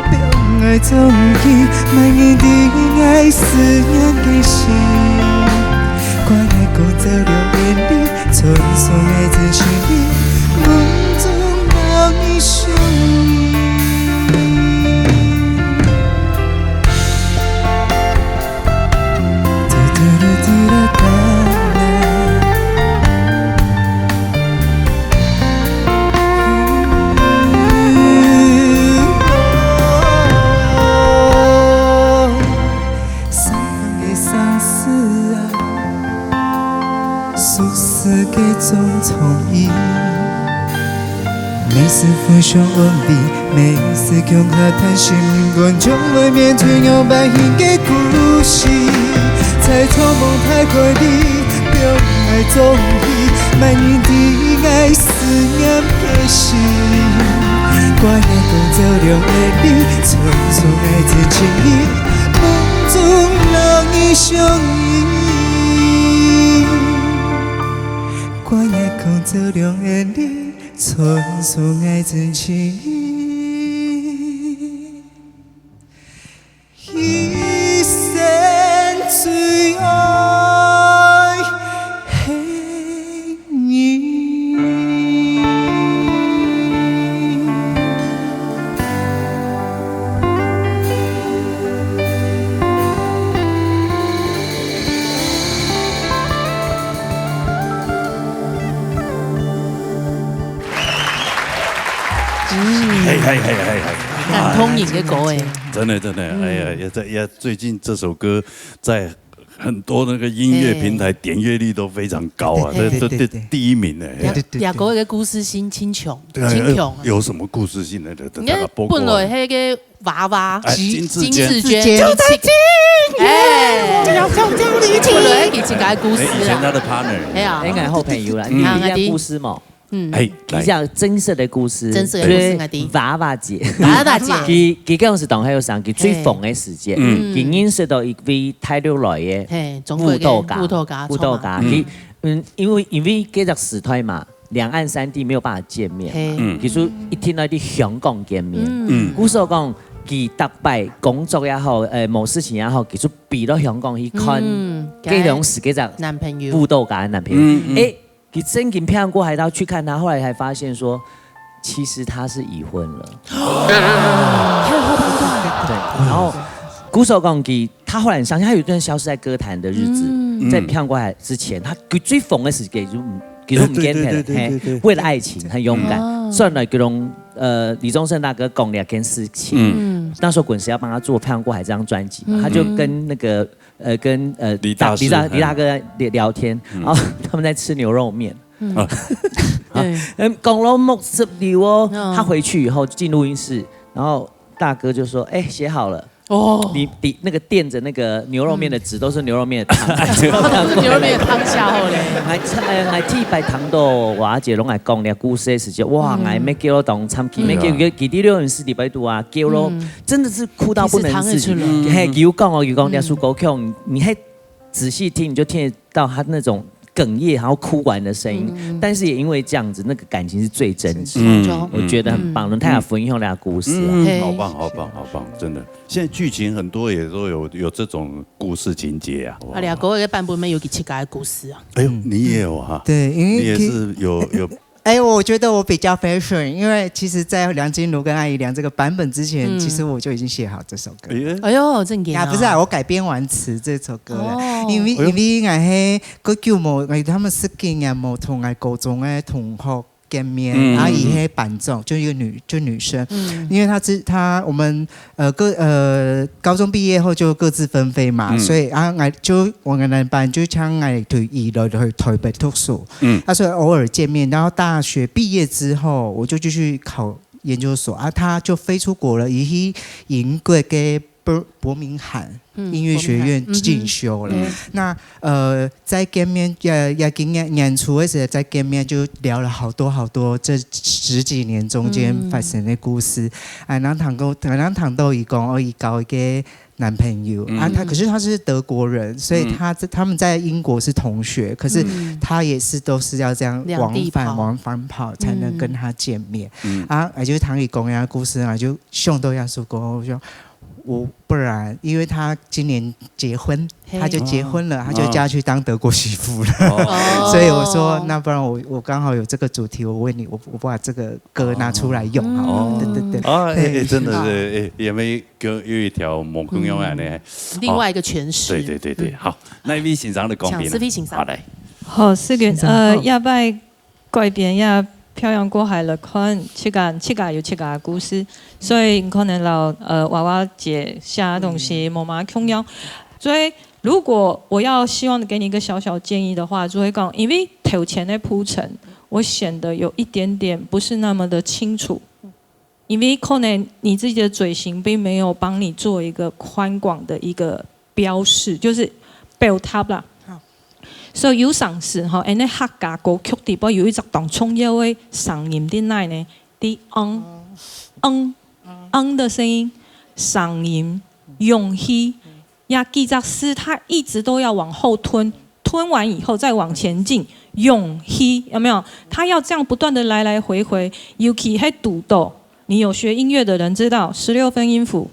放𠊎做毋起，萬人知𠊎思念个心，掛念光照亮眼裡， 傳送愛真情意，夢中摎你相依。嘟嘟嘟嘟啦哒啦。伤痕个相思啊， 熟識个種種意，每時互相安慰，每時共下嘆息，毋管將會面對仰般形个故事，在錯夢大海裡，放𠊎做毋起，萬人知𠊎思念个心，掛念光照亮眼裡，傳送愛真情意，夢中摎你相依。 掛念光照亮眼裡，傳送愛真情意。一生最愛係你。 嘿嘿嘿嘿嘿，感動人个歌哎。真的真的，哎呀，也在也最近这首歌在很多那个音乐平台点阅率都非常高啊，这这这第一名哎。这这歌个故事性真强，真强啊。有什么故事性的？应该本来那个娃娃，哎，金志娟，金志娟，就在听，哎，本来一起改故事啊，哎，以前他的 partner，哎呀，应该好朋友啦，你听故事嘛。 嗯，哎，来，比较真实的故事，真实的故事，就是娃娃姐，娃娃姐，佢佢嗰陣時當後生，佢最紅个時節，嗯，佢認識到一位大陸來个，嘿，中國个舞蹈家，舞蹈家，舞蹈家，佢嗯，因為因為該隻時代嘛，兩岸三地沒有辦法見面嘛，嘿，嗯，佢就一定愛在香港見面，嗯，故所講，佢逐擺工作也好，呃，某事情也好，佢就飛到香港去看，嗯，該種時該隻男朋友，舞蹈家个男朋友，嗯嗯，哎。 佢正經漂洋過海到去看他，後來才發現說，其實他是已婚了。對，然後鼓手講佢，他後來相信他有一段消失在歌壇的日子，在漂洋過海之前，他最紅的時間就就毋見忒了，嘿，為了愛情很勇敢。算了，佢同呃李宗盛大哥講了一件事情，那時候滾石要幫他做《漂洋過海》這張專輯嘛，他就跟那個 呃，跟呃李大師，李大李大哥在聊聊天，然後他們在吃牛肉麵。嗯，講到目汁流哦，他回去以後進錄音室，然後大哥就說：“哎，寫好了。”哦，你你那個墊著那個牛肉麵的紙都是牛肉麵的湯，都是牛肉麵的湯下後嘞。還呃還替白糖豆我阿姐攏來講了故事的時間，哇，𠊎沒給我當參去，沒給給給第六人是禮拜度啊，給我真的是哭到不能自己。嘿，有講哦，有講這首歌曲，你還 仔細聽，你就聽得到他那種哽咽，然後哭完的聲音。但是也因為這樣子，那個感情是最真實的。嗯，我覺得很棒，能大家分享那個故事啊。嗯，好棒，好棒，好棒，真的。現在劇情很多也都有有這種故事情節啊。啊，兩個个版本沒有自家个故事啊。哎呦，你也有哈？對，因為你也是有有 哎，我覺得我比較 fashion，因為其實，在梁靜茹跟艾怡良這個版本之前，其實我就已經寫好這首歌。哎呦，正經啊！呀，不是啊，我改編完詞這首歌了，因為因為𠊎係个舊無，𠊎他們十幾年無同𠊎高中个同學见面，嗯，啊，嗯，嗯。伊是班长，就一个女，就女生，嗯。因为她之，她，我们，呃，各，呃，高中毕业后就各自纷飞嘛，嗯。所以啊，俺就，我跟男班就请俺去伊个台，台北读书，嗯。啊，所以偶尔见面，然后大学毕业之后，我就继续考研究所，啊，她就飞出国了，伊去英国个伯，伯明翰，嗯，音乐学院进修了。伯明翰，嗯哼。嗯。那，呃，再见面，呃，也跟年，年初的时候再见面，就聊了好多好多这十几年中间，嗯，发生的故事。啊，然后谈过，然后谈到伊讲，哦，伊交一个男朋友，嗯。啊，他，可是他是德国人，所以他这，嗯。他们在英国是同学，可是，嗯。他也是都是要这样往返，两地跑。往返跑才能跟他见面。嗯。啊，也就是谈伊讲个故事啊，就想到耶稣讲，我说，我不然，因为他今年结婚，嘿。他就结婚了，哦。他就嫁去当德国媳妇了。哦。所以我说，哦。那不然我，我刚好有这个主题，我为你，我，我把这个歌拿出来用好了。哦。对，对，对。啊，哎，哎，对。真的是，哎，也没有，有一条某公用案呢。嗯。另外一个诠释。哦，对，对，对，对，嗯。好，那一位先生的公平呢？请思飞先生。好，来。好，思君，先生，呃，好。要不要 改变也漂洋过海来看，自家，自家有自家个故事，所以可能老，呃，娃娃姐写个东西，嗯。无嘛共样。所以如果我要希望给你一个小小建议的话，就会讲，因为头前的铺陈，我显得有一点点不是那么的清楚。 因为可能你自己的嘴型并没有帮你做一个宽广的一个标示，就是表达啦。好。所以有常时吼，恁呢客家歌曲底背有一只当重要的声音在哪呢？在嗯，哦。嗯，嗯的声音，声音，勇气， 呀，几只字它一直都要往后吞，吞完以后再往前进，勇气，有没有？它要这样不断的来来回回，尤其係堵到，你有学音乐的人知道，十六分音符，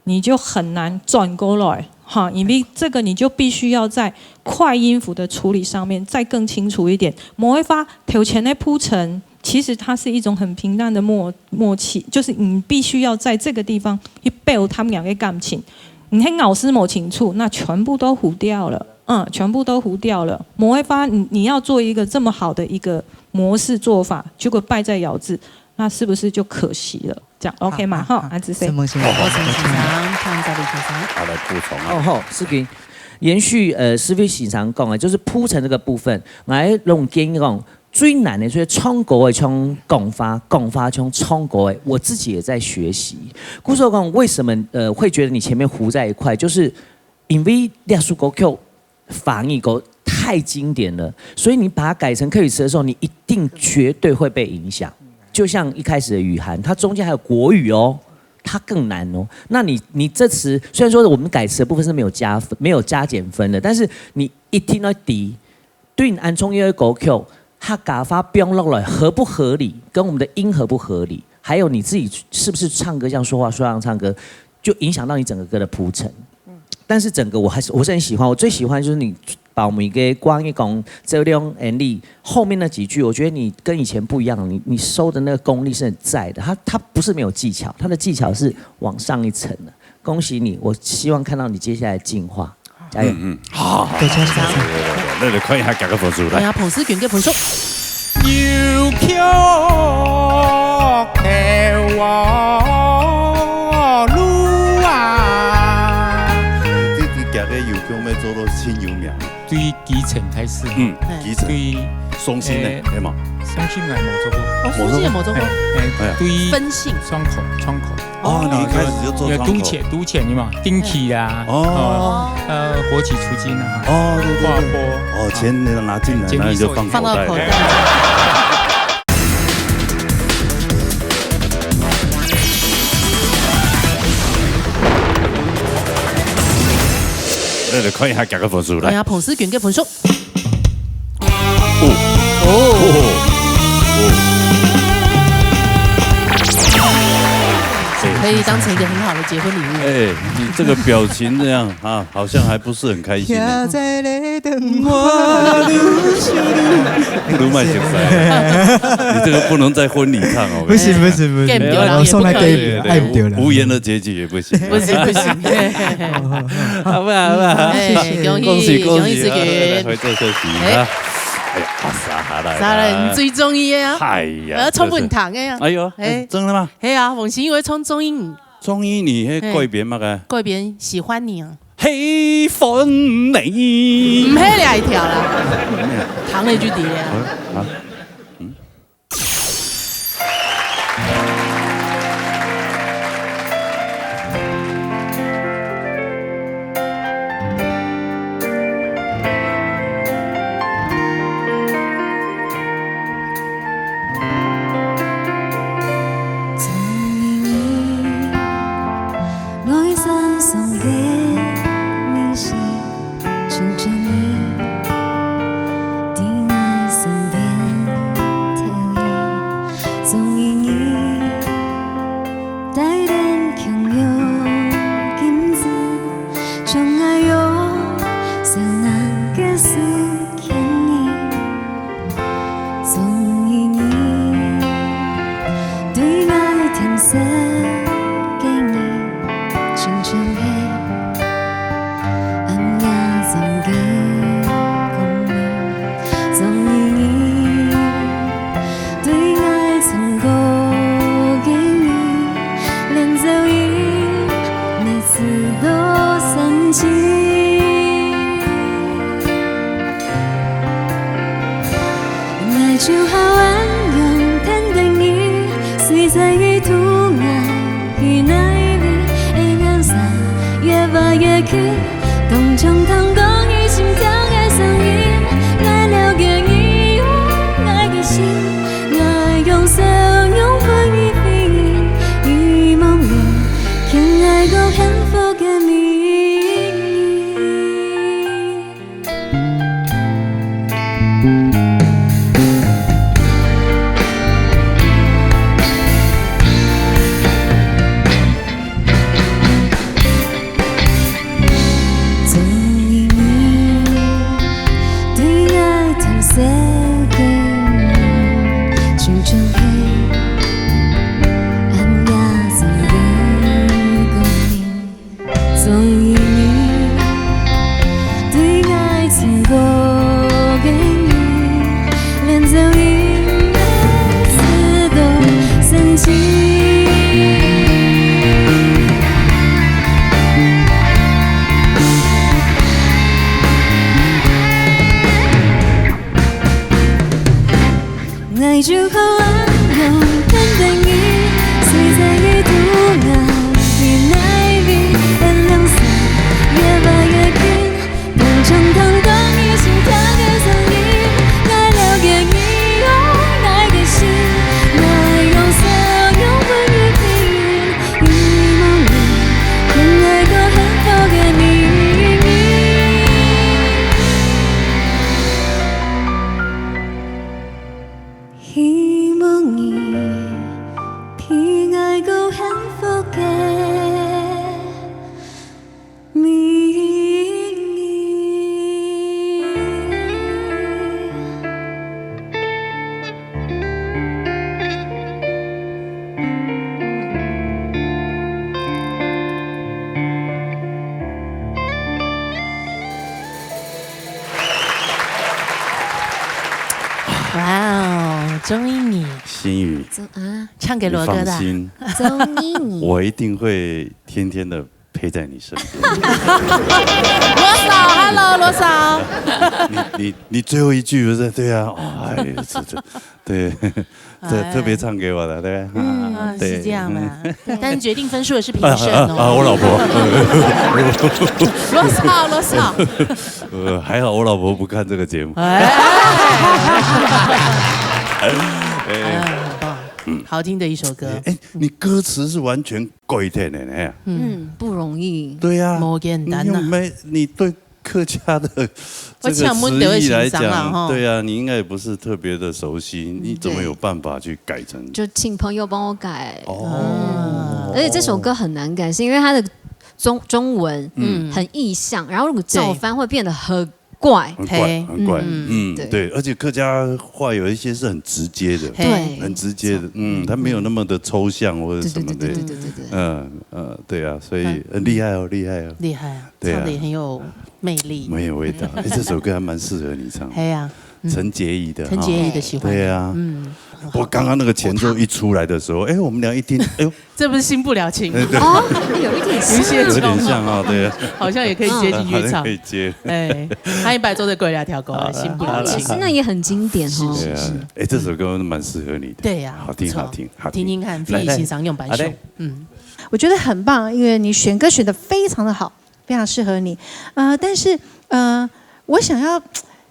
你就很难转过来，哈，因为这个你就必须要在快音符的处理上面再更清楚一点。某一发头前的铺陈， 其实它是一种很平淡的默，默契，就是你必须要在这个地方去表达他们两个感情。你很咬字没清楚，那全部都糊掉了，嗯，全部都糊掉了。某一发，你，你要做一个这么好的一个模式做法，结果败在咬字，那是不是就可惜了？这样，OK吗？好，哈，好，阿志飞。什么先生？好，什么先生？看这里先生。好，来补充啊。哦，好，思君，延续，呃，思飞先生讲的，就是铺陈这个部分，来用建议讲， 最难的就是唱歌的像讲话，讲话像唱歌的，我自己也在学习。故所讲，为什么，呃，会觉得你前面糊在一块，就是因为那首歌曲翻译过太经典了，所以你把它改成客语词的时候，你一定绝对会被影响。就像一开始的雨涵，它中间还有国语哦，它更难哦。那你，你这词，虽然说我们改词的部分是没有加分，没有加减分的，但是你一听到底， 对你恁重要个歌曲，客家话放落来合不合理，跟我们的音合不合理，还有你自己是不是唱歌像说话说样唱歌，就影响到你整个歌的铺陈。嗯。但是整个我还是，我是很喜欢，我最喜欢就是你把每个关于讲这两年里后面那几句，我觉得你跟以前不一样，你，你收的那个功力是很在的。它，它不是没有技巧，它的技巧是往上一层的。恭喜你，我希望看到你接下来进化，加油！嗯，嗯，好，好，多谢，多谢。那就看一下这个分数来。哎呀，彭思君个分数。有曲的路啊。这，这个有曲要做到真有名。对基层开始。嗯，嘿。基层。对，伤心的，呃，对吗？伤心的没做过。哦，伤心的没做过。哎，哎，哎呀。对，分心。窗口，窗口。 哦，你一开始就做窗口。呃，堵车，堵车，你嘛，电器啊，哦。哦，呃，火起出金啊，哦，对，对，对。划拨。哦，钱你拿进来，简易那你就放口袋。放到口袋。那就看一下这个分数来。哎呀，彭思君个分数。 哦。哦。可以当成一个很好的结婚礼物。哎，你这个表情这样啊，好像还不是很开心呢。你这个不能在婚礼唱哦。不行，不行，不行，干不掉了，我送他给你，也不可以。哎，不对了。无言的结局也不行。不行，不行。好不好？好不好？哎，恭喜，恭喜，恭喜，恭喜，来，来，回座休息一下。哎。哎呀，阿萨哈來，啥人你最中意个啊？哎呀，我要唱分你聽个啊。真是。哎呦，哎，哎。真的嗎？嘿啊，黃心穎會唱中意你。中意你，嘿，嘿。改編麼个？改編喜歡你啊。喜歡你。毋係這一條啦，唱了就對了。啊，啊。 中意你，帶等共樣金子，將𠊎用燒暖个心牽引。中意你，對𠊎天生个你，親像係 暗夜中个光明，中意你，對𠊎唱歌个你，連噪音也試著生趣。 𠊎就好恁樣跈等你，隨在你渡𠊎去哪位，會讓山越挖越近，當像聽到你心跳个聲音。𠊎了解你，用𠊎个心，𠊎用笑容分你回應，希望你牽𠊎過幸福个命運。 中意你，對𠊎天生个你，就像係暗夜中个光明。 中意你，對𠊎唱歌个你，連走音也試著生趣。𠊎就好恁樣跈等你，隨在你渡𠊎去哪位，天亮時越挖越近，當像聽到你心跳个聲音。𠊎了解你，用𠊎个心，𠊎用笑容分你回應，希望你牽𠊎過幸福个命運。 希望你陪𠊎過幸福个命運。 哇哦，鍾意你。心語，鍾，啊？唱給羅哥的啊。你放心。鍾意你。我一定會天天地陪在你身邊。羅嫂，hello，羅嫂。你，你，你最後一句不是？對啊，哎，這，這，對，這哎。特別唱給我的，對，嗯。啊，對。是這樣嗎？嗯。但決定分數的是評審哦。啊，啊，啊，我老婆。羅嫂，羅嫂。呃，還好我老婆不看這個節目。哎。哎。哎，很棒。嗯。好聽的一首歌。哎，你歌詞是完全改變的呢。嗯。嗯，不容易。對呀，無簡單啊。你又沒，你對客家的這個詞義來講，我請問得會欣賞啊，吼。對啊，你應該也不是特別的熟悉，你怎麼有辦法去改成？就請朋友幫我改。哦。嗯，而且這首歌很難改，是因為它的中，中文，嗯。很意象，然後如果照翻會變得很怪。很怪，嘿。很怪。嗯。嗯，對。對，而且客家話有一些是很直接的，嘿。對。很直接的，嗯，它沒有那麼的抽象或者什麼的。對，對，對，對，對，對。嗯，呃，對啊，所以，嗯。呃，厲害哦，厲害哦。厲害啊，對啊。唱得也很有魅力。沒有味道。哎，這首歌還蠻適合你唱的。嘿啊。陈洁仪的哈。陈洁仪的喜欢。对啊。嗯。不过刚刚那个前奏一出来的时候，哎，我们俩一听，哎呦，这不是新不了情，哎，对。哦，有一点像。有一些有点像啊，对。好像也可以接进去唱。好像可以接。哎，下一擺做得過來調歌，好啦，新不了情。好啦。其实那也很经典哦。是，是，是。对啊，哎，这首歌蛮适合你的。对呀，好听，不错。好听，好听。听听看，来，来，费玉欣赏用版手。好嘞。嗯。我觉得很棒，因为你选歌选得非常的好，非常适合你。呃，但是，呃，我想要，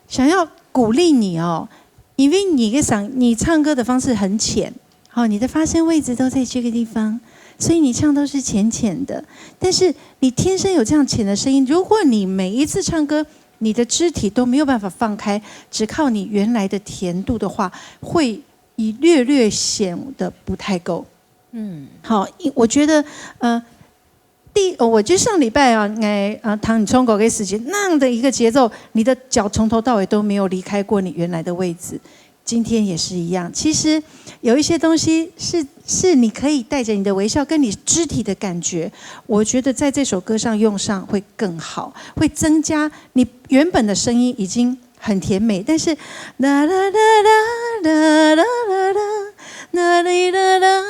想要鼓励你哦，因为你个嗓，你唱歌的方式很浅，好，你的发声位置都在这个地方，所以你唱都是浅浅的。但是你天生有这样浅的声音，如果你每一次唱歌，你的肢体都没有办法放开，只靠你原来的甜度的话，会一略略显得不太够。嗯。好，因，我觉得，呃，第，呃，我就上礼拜啊，哎，啊，弹唱歌的时间，那样的一个节奏，你的脚从头到尾都没有离开过你原来的位置。今天也是一样，其实有一些东西是，是你可以带着你的微笑跟你肢体的感觉，我觉得在这首歌上用上会更好，会增加你原本的声音已经很甜美，但是啦啦啦啦啦啦啦啦啦啦啦啦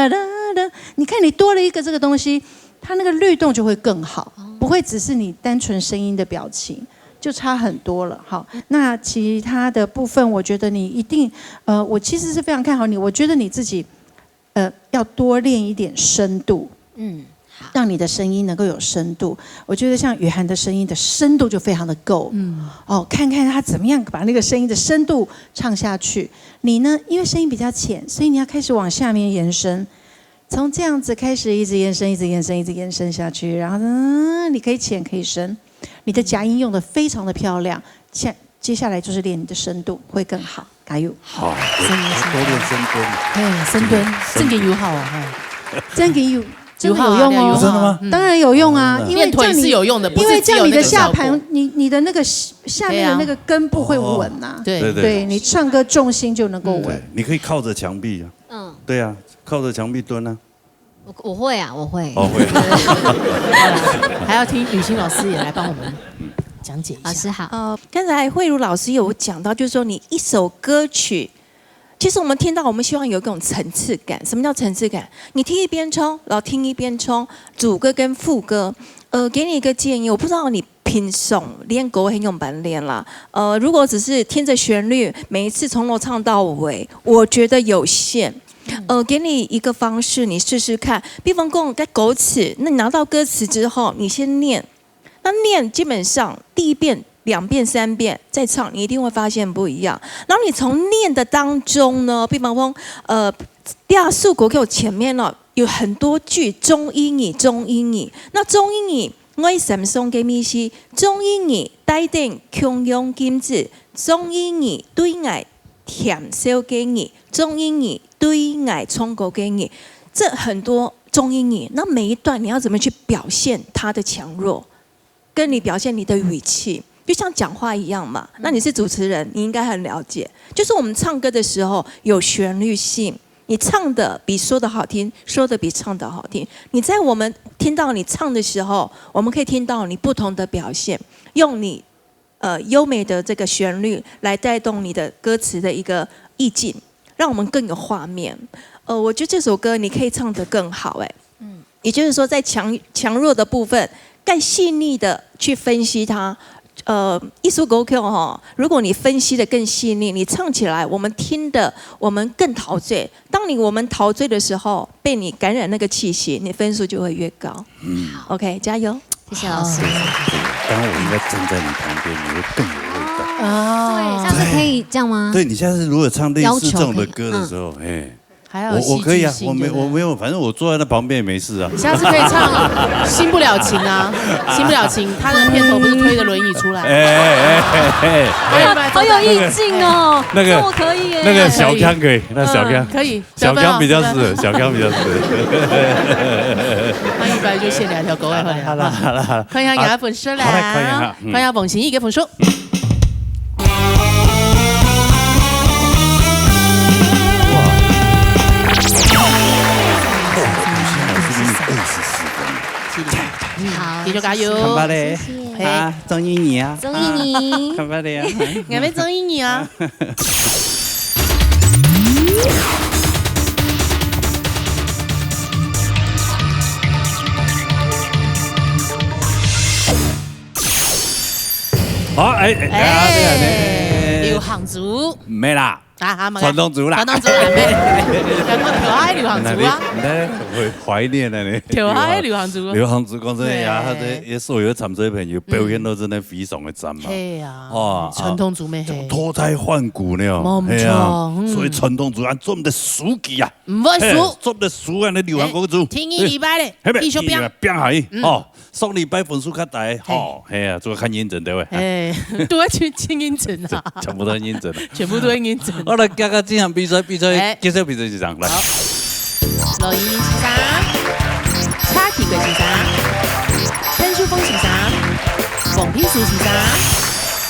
啦啦，你看你多了一个这个东西，它那个律动就会更好，不会只是你单纯声音的表情，就差很多了哈。那其他的部分，我觉得你一定，呃，我其实是非常看好你，我觉得你自己，呃，要多练一点深度，嗯，好。让你的声音能够有深度。我觉得像雨涵的声音的深度就非常的够，嗯，哦，看看他怎么样把那个声音的深度唱下去。你呢，因为声音比较浅，所以你要开始往下面延伸。从这样子开始，一直延伸，一直延伸，一直延伸下去，然后呢，你可以浅可以深，你的假音用得非常的漂亮。下，接下来就是练你的深度，会更好，加油！好，我，我多练深蹲。哎，深蹲，真个有效啊，哈。真个有，真的有用哦。有效啊，有效。真的吗？嗯。当然有用啊，哦，真的。因为这样你，练腿是有用的，不是只有那个效果。因为这样你的下盘，你，你的那个下，下面的那个根部会稳啊。对啊。哦。对。对，对，对。你唱歌重心就能够稳。嗯。对，你可以靠着墙壁啊。嗯。对啊，靠着墙壁蹲啊。 我，我会啊，我会。哦，会。还要听雨欣老师也来帮我们讲解一下。老师好。呃，刚才慧茹老师有讲到，就是说你一首歌曲，其实我们听到，我们希望有一种层次感。什么叫层次感？你听一边唱，然后听一边唱，主歌跟副歌。呃，给你一个建议，我不知道你平常练歌很用板练啦。呃，如果只是听着旋律，每一次从头唱到尾，我觉得有限。 呃，给你一个方式，你试试看。比方讲，在歌词，那你拿到歌词之后，你先念。那念基本上第一遍、两遍、三遍再唱，你一定会发现不一样。然后你从念的当中呢，比方说，呃，第二首歌给我前面了，有很多句中英语，中英语。那中英语，我三送给你是中英语，带点共样金子，中英语对外甜笑给你。 中英语对外唱歌个你，这很多中英语，那每一段你要怎么去表现它的强弱，跟你表现你的语气，就像讲话一样嘛。那你是主持人，你应该很了解，就是我们唱歌的时候有旋律性，你唱的比说的好听，说的比唱的好听。你在我们听到你唱的时候，我们可以听到你不同的表现，用你 呃，优美的这个旋律来带动你的歌词的一个意境，让我们更有画面。呃，我觉得这首歌你可以唱得更好，哎。嗯。也就是说，在强，强弱的部分，更细腻的去分析它。呃，一首歌曲哈，如果你分析的更细腻，你唱起来，我们听的，我们更陶醉。当你，我们陶醉的时候，被你感染那个气息，你分数就会越高。嗯。OK，加油。 谢谢老师。好。对，对，对，刚刚我应该站在你旁边，你会更有味道。哦。对，下次可以这样吗？对，你下次如果唱类似这种的歌的时候，要求可以，嗯。哎，还要有戏剧性，我，我可以啊，我没，对不对？我没有，反正我坐在那旁边也没事啊。你下次可以唱《新不了情》啊，《新不了情》，他的片头不是推着轮椅出来？哎，哎，哎，哎，哎。好有意境哦，那个，这我可以耶。那个小康可以，那小康。嗯，可以。 小刚比较适合，小刚比较适合。那一般就先来一条狗仔好了。好了，好了，好了。看一下你的分数啦。好，来看一下，嗯。看一下王心怡个分数。哇。哦，王心怡老师给你二十四分。好，继续加油。谢谢。干巴嘞。谢谢。嘿。啊，中意你啊。中意你。啊，看不到呀。俺们中意你啊。好，哎，哎，哎，對啊，對啊，對啊。流行族。沒啦。啊，啊，沒啦。傳統族啦。傳統族啦，沒。然後可愛流行族啊。你，你在懷，懷念了呢。可愛流行族啊。流行族講真的呀，對。他的，也是有參賽朋友表現到真的非常的讚嘛。嘿呀，哦，傳統族咩，嘿。脫胎換骨呢，無錯，嘿啊，嗯。所以傳統族啊，做毋得輸佢啊。毋會輸。嘿，做毋得輸啊，你流行歌族。嘿，第二禮拜咧，嘿，繼續拼。第二禮拜拼下去，嗯。哦。 上禮拜分數較低，嘿。吼，嘿啊，做得較認真，對不對？哎，都要去，去認真啊。全部都很認真啊。全部都很認真。好了，剛剛這場比賽，比賽，哎。介紹比賽是啥？來。好。羅英先生，蔡啟貴先生，潘秀鳳先生，黃品書先生。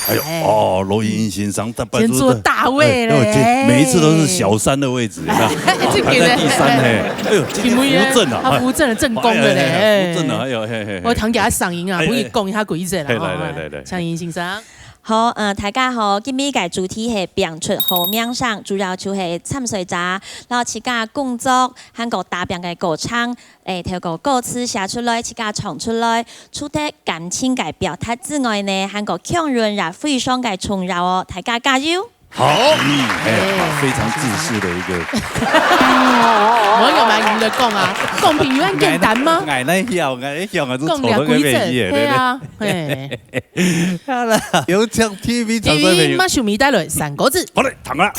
哎呦，哎。哦，羅英先生，他搬出的，先坐大位嘞。哎，哎，每一次都是小三的位置，有沒有？哎，這個呢？排在第三，嘿。哎呦，今天扶正啊，他扶正了，正宮的嘞，哎，哎，哎，哎，扶正了，哎。哎呦，嘿，嘿，嘿。 我聽佢个聲音啊，哎，哎。分佢講一下規則啦，嘿，吼，來，來，來，來。向英先生。好，呃，大家好，今日个主題係拚出好名聲，主要就係參賽者，摎自家工作，還過打拚个過程，誒，透過歌詞寫出來，自家唱出來，除忒感情个表達之外呢，還過共樣也非常个重要哦，大家加油！ 好，嗯，哎，哎。非常自私的一個。我有蠻贏的講啊，公平有恁簡單嗎？𠊎呢，𠊎呢，曉，𠊎呢，曉，𠊎就講了規則，坐到該邊去，對啊，嘿。好了，有請T V參賽朋友。第一，馬上為大家帶來三個字。好嘞，聽啊。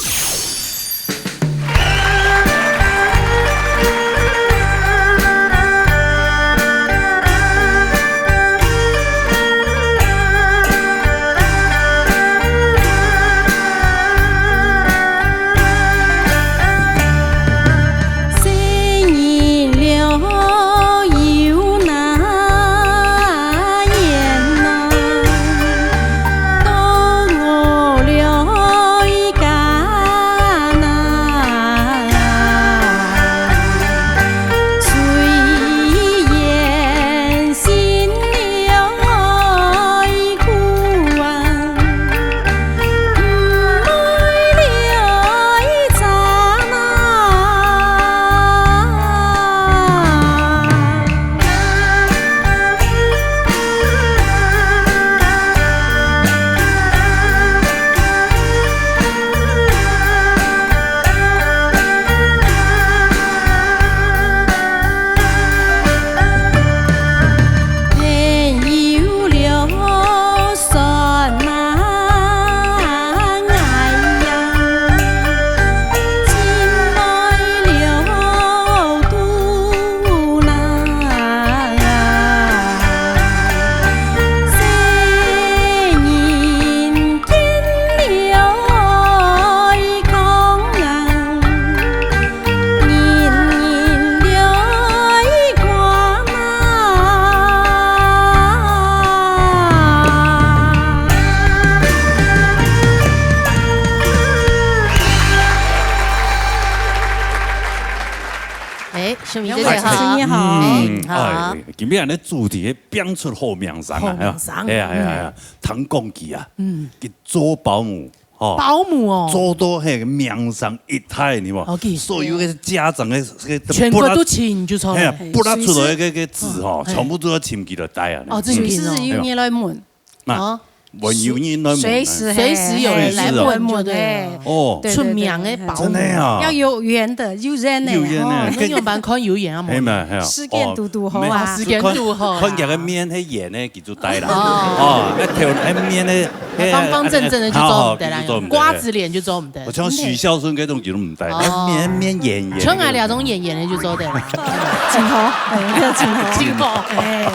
哎，秀敏姐姐好。嗯，哎，好。哎，今日个主題係拚出好名聲啊，好名聲，哎呀，哎呀，哎呀，嗯。聽講佢啊，嗯。去做保姆， 吼，保姆哦。做到該个名聲一大，你無？OK。所有个家長个，个全國都尋就著。嘿啊，不拉出來个，个子吼，嗯。全部都愛尋佢來帶啊。哦，真緊哦。隨時有人來問。啊，哦。問有人來問啊。隨時，隨時有人來問就著了。隨時哦。哦。對，對，對，出名个保姆。真个啊。要有緣的，有緣的。有緣的。哦，恁樣般看有緣啊，無？嘿嘛，嘿啊。時間堵堵好啊。哦，時間堵好啊。看佢个面，該緣呢，佢就帶啦。哦。哦，該頭，該面呢， 方方正正个就做毋得啦，嘿，好，好，就做毋得。瓜子臉就做毋得。像許效舜該種就毋得，哦。面，面圓圓。像𠊎這種圓圓个就做得啦。真好，哎，真好。真好。哎，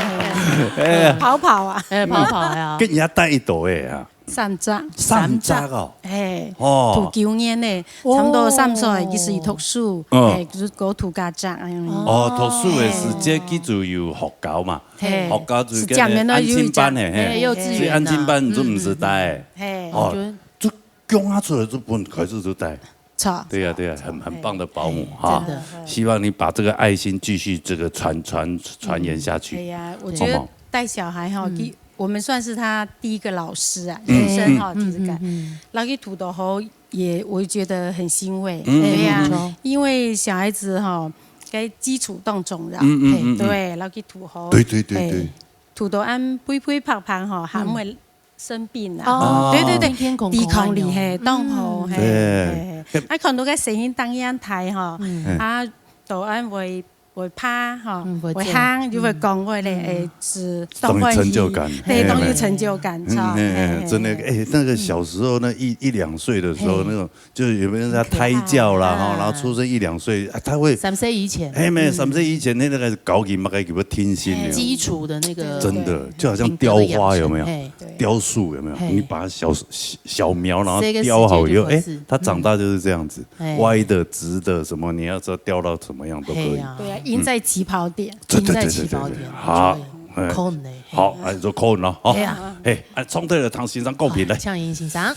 哎。跑跑啊。哎，跑跑呀。該人家帶幾多个啊？三隻。三隻哦。哎，哦。讀九年呢，差毋多三歲，佢就讀書，哦。哎，就係讀家長，哎。哦，讀書个時節，哎。佢就有學校嘛。 嘿，學校就係恁樣个安親班，嘿，嘿，幼稚園啊。所以安親班就毋使帶。嗯，嗯，嗯。嘿。哦，就，就降下出來就分，開始就帶。著。對呀，對呀，很，很棒的保姆，嘿，哈。真的。希望你把這個愛心繼續這個傳，傳，傳承下去，嗯，哎呀，我覺得好不好？帶小孩哈，嗯。佢我們算是他第一個老師啊，嗯，先生哈，嗯，就是講，嗯，嗯。然後去堵到好，也我覺得很欣慰，嗯，對呀，嗯，嗯。因為小孩子哈，該基礎當重要，嗯，嗯，嗯，嗯。嘿，對，然後去堵好，對，對，對，嘿，對。堵到恁肥肥胖胖哈，嗯。還會生病啊。哦，哦。對，對，對，天天空空抵抗力，啊，嘿，當好，嗯。嘿，對。嘿，嘿。啊，看到該聲音當然大哈，嗯。啊，都恁會 會爬吼，嗯，會走。會行，又會講話咧，嗯。會是當歡喜，當有成就感。對，嘿，當有成就感，嗯，著，嗯，嘿，嘿，嘿，真的，嘿。哎，那個小時候呢，一，一兩歲的時候，嘿。那種，就是有沒有人家胎教啦，很可愛。吼，然後出生一兩歲，啊，他會三歲以前。哎，沒有，嗯。三歲以前，那個高級嘛，該有沒有聽心的？嘿。基礎的那個真的，對。就好像雕花，有沒有？嘿。 雕塑有沒有？嘿。你把它小，小，小描，然後雕好以後，哎，它長大就是這樣子，嘿。歪的、直的，什麼，你要知道雕到什麼樣都可以。嘿啊。對啊，贏在起跑點。對，對，對，贏在起跑點，對，對，對。好，我覺得很酷呢，哎，好，嘿。哎，做酷呢，好。嘿啊。嘿，哎，創作的唐先生公平來。好，請先生。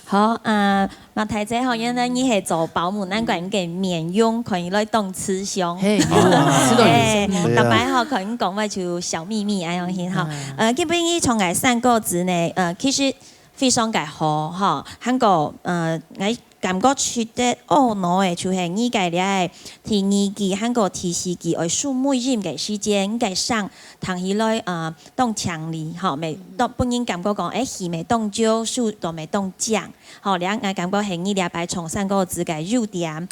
好，啊， 馬太姐吼，原來你係做保姆，難怪你个面容可以來當慈祥。嘿，有啊，是的，嘿，有。對啊。逐擺吼，可能講話就笑眯眯恁樣形吼。嗯。呃，今晡日唱个山歌子呢，呃，其實非常个好吼，還過，呃，𠊎感覺出得懊惱个，就係你个這个第二句，還過第四句，愛收尾音个時間，你个聲聽起來，呃，當清麗吼，乜當，分人感覺講，誒，氣乜當足，收到乜當靚。 好，這𠊎感覺係你這擺唱山歌子个優點。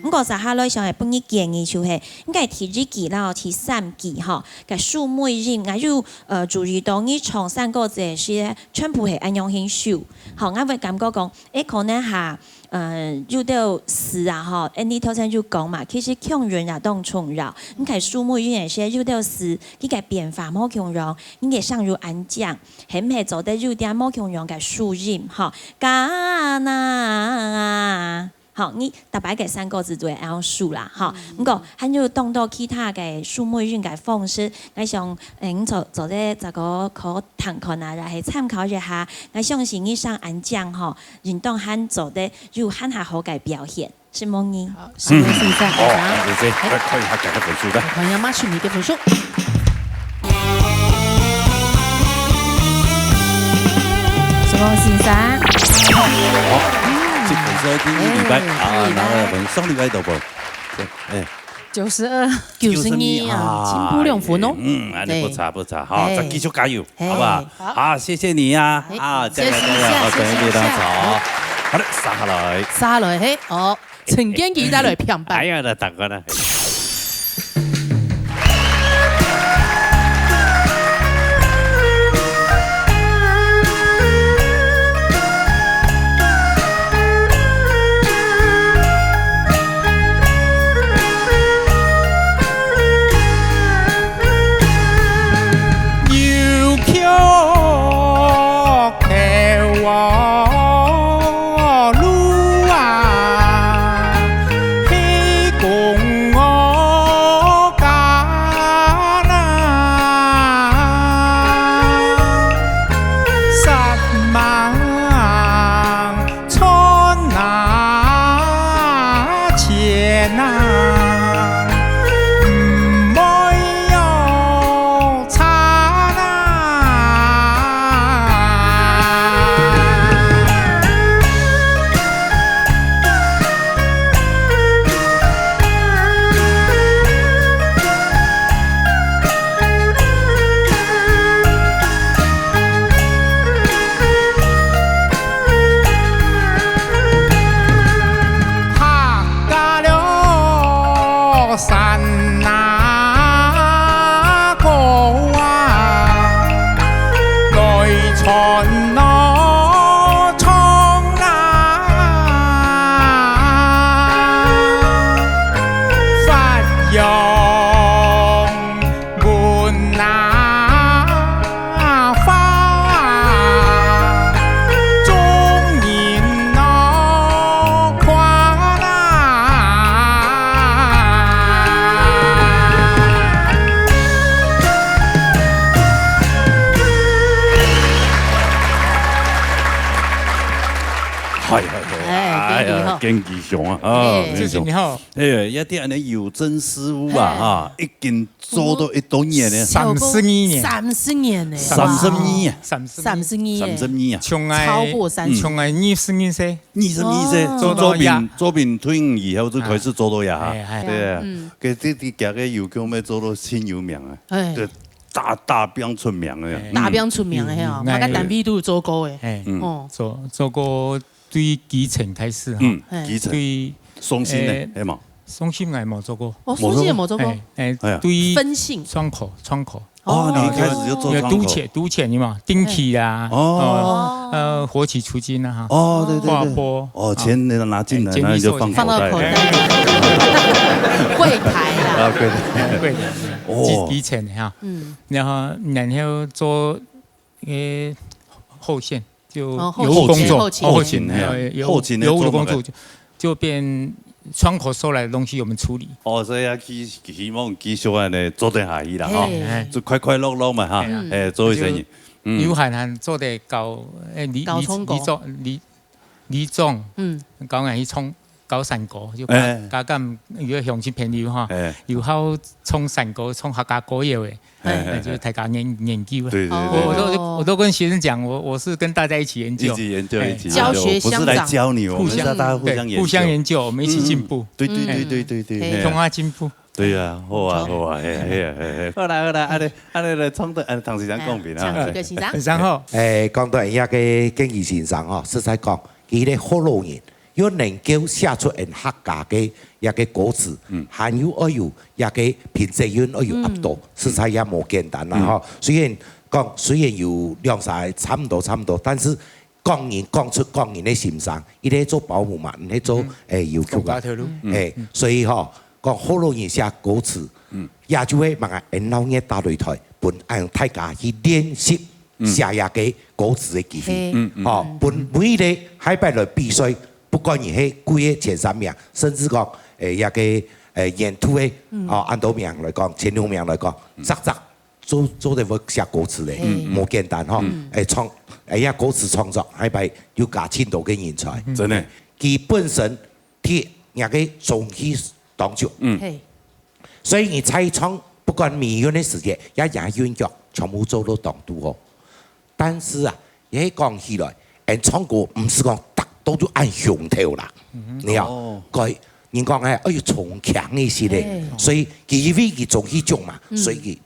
毋過接下來想愛分你建議就係，應該第一句啦、第三句吼，个收尾音，𠊎有，呃，注意到你唱山歌子个時，全部係恁樣形收。好，𠊎會感覺講，誒，可能哈， 呃，有兜字啊吼，恁呢頭先有講嘛，其實共音也當重要。你看收尾音个時，有兜字，佢个變化無共樣，你个聲有恁靚，係毋係做得有點無共樣个收音吼？加拿，吼，你逐擺个山歌子都會恁樣收啦，吼。嗯。毋過，還有當多其他个收尾音个方式，𠊎想，嗯，做，做得再過可聽看啊，也係參考一下。𠊎相信你聲恁靚吼， 應當還做得有還較好个表現，承蒙你。好，承蒙先生，嗯。好，先生。來，來，來，看一下大家分數的。看一下馬秀敏个分數。承蒙先生。好，這分數第一禮拜，哎，啊，第一禮拜。拿了分，上禮拜都無。對，哎。 九十二。九十二啊，九十二啊，進步兩分哦。嗯，恁呢不差，對。不差，哈，嘿。再繼續加油，嘿。好不好？好。好，謝謝你呀，嘿，啊，加油，謝謝，加油，好，謝謝，謝謝。好，加油，加油，好。好的，接下來。接下來，嘿，哦，陳建奇再來評判。哎呀，那當然了。 有橋頭路啊，去公我家啦，煞猛 賺啊錢啊，毋會用差啦。哎呀，吼。堅持上啊，啊，嘿。堅持上。就是你吼。哎呀，一定恁樣有真師傅啊，嘿。哈，已經做到一多年呢。三十二年。三十年呢。三十二啊。三十二。三十二耶。三十二啊。從𠊎，超過三十。從𠊎二十二歲。二十二歲，哦。做到呀。做兵，做兵退伍以後就開始做到呀，哈。哎，哎。對啊。嗯。佢這，這家个油工乜做到盡有名啊。哎。對，大，大餅出名个。哎。大餅出名个，嘿哦，嗯，嗯。大家單位都有做過个。哎。嗯。哦。做，做過 對基層開始哈。嗯，嘿。基層。對，送信呢，呃，係嘛？送信𠊎無做過。哦，送信也無做過。哎，哎，哎呀。對，分信。窗口，窗口。哦，你一開始就做窗口。有，有堵錢，堵錢的嘛，定期啊，哎。哦。哦，呃，活期出金啊，哈。哦，對，對，對。劃撥。哦，錢你拿進來，哎，那你就放口袋。放到口袋。櫃台啦。啊，櫃台。櫃台。哦。基，基層的哈。嗯。然後，然後做 呃，後線，就哦，後勤，郵務工作，後勤。後勤，後勤，哎，呃，郵，後勤的郵務工作就，做麼个？就變窗口收來的東西我們處理。哦，所以啊，希，希望繼續恁樣做得下去啦，吼。嘿。哎。就快快樂樂嘛，哈。哎呀。哎，做一生意。就嗯。有閒閒做得搞，哎，里，里，搞窗口。里長，里，里長，嗯。搞下去窗 搞山歌，就加，哎。加減有个鄉親朋友哈，哎。有好唱山歌、唱客家歌謠个，哎，哎，哎，就大家研，研究啊。對，對，對，對。我，我都，哦。我都跟學生講，我，我是跟大家一起研究。一起研究，哎。一起研究，教學相長。不是來教你，我們是大家互相研究。互相，對，互相研究，我們一起進步。嗯，嗯。對，對，對，嗯。對，對，對，嘿。嘿。共下進步。對啊，好啊，好啊，嘿，嘿，嘿，嘿。好啦，好啦，恁樣，恁樣來創作，恁樣，唐先生講明啊。哎，唱一個先生。先生好。哎，講到這個建奇先生吼，實在講，佢个好老人， 又能夠寫出恁客家个一個歌詞，嗯。還有愛有一個平仄韻愛有壓到，嗯。實在也無簡單啦，嗯。吼。雖然講，雖然有兩三個差毋多，差毋多，但是講人講出講人个心聲，佢个做保姆嘛，毋係做，嗯。誒，郵局啊。公家頭路。誒，嗯。所以吼，講好老人寫歌詞，嗯。也就係麼个，𠊎鬧熱打擂台，分恁大家去練習 嗯。寫這個歌詞个機會。嘿。嗯，嗯。吼，分每一個下擺來比賽，不管你係歸个前三名，甚至講，誒，這個，誒，年度个，嗯。吼，恁多名來講，前六名來講，嗯。隻隻做，做得會寫歌詞个，嗯。無簡單吼。嗯。誒，創，誒，這歌詞創作，下擺又加盡多个人才。嗯。真个。佢本身 佇若个中戲當中。嗯。嘿。所以你在唱，不管美韻个時節，也也韻腳，全部做到當拄好。但是啊，也講起來，俺唱歌毋係講逐到就恁雄頭啦，嗯哼。你知道？哦。該人講哎，愛有衝腔一些个，嘿。所以佢因為佢中戲種嘛，嗯。所以佢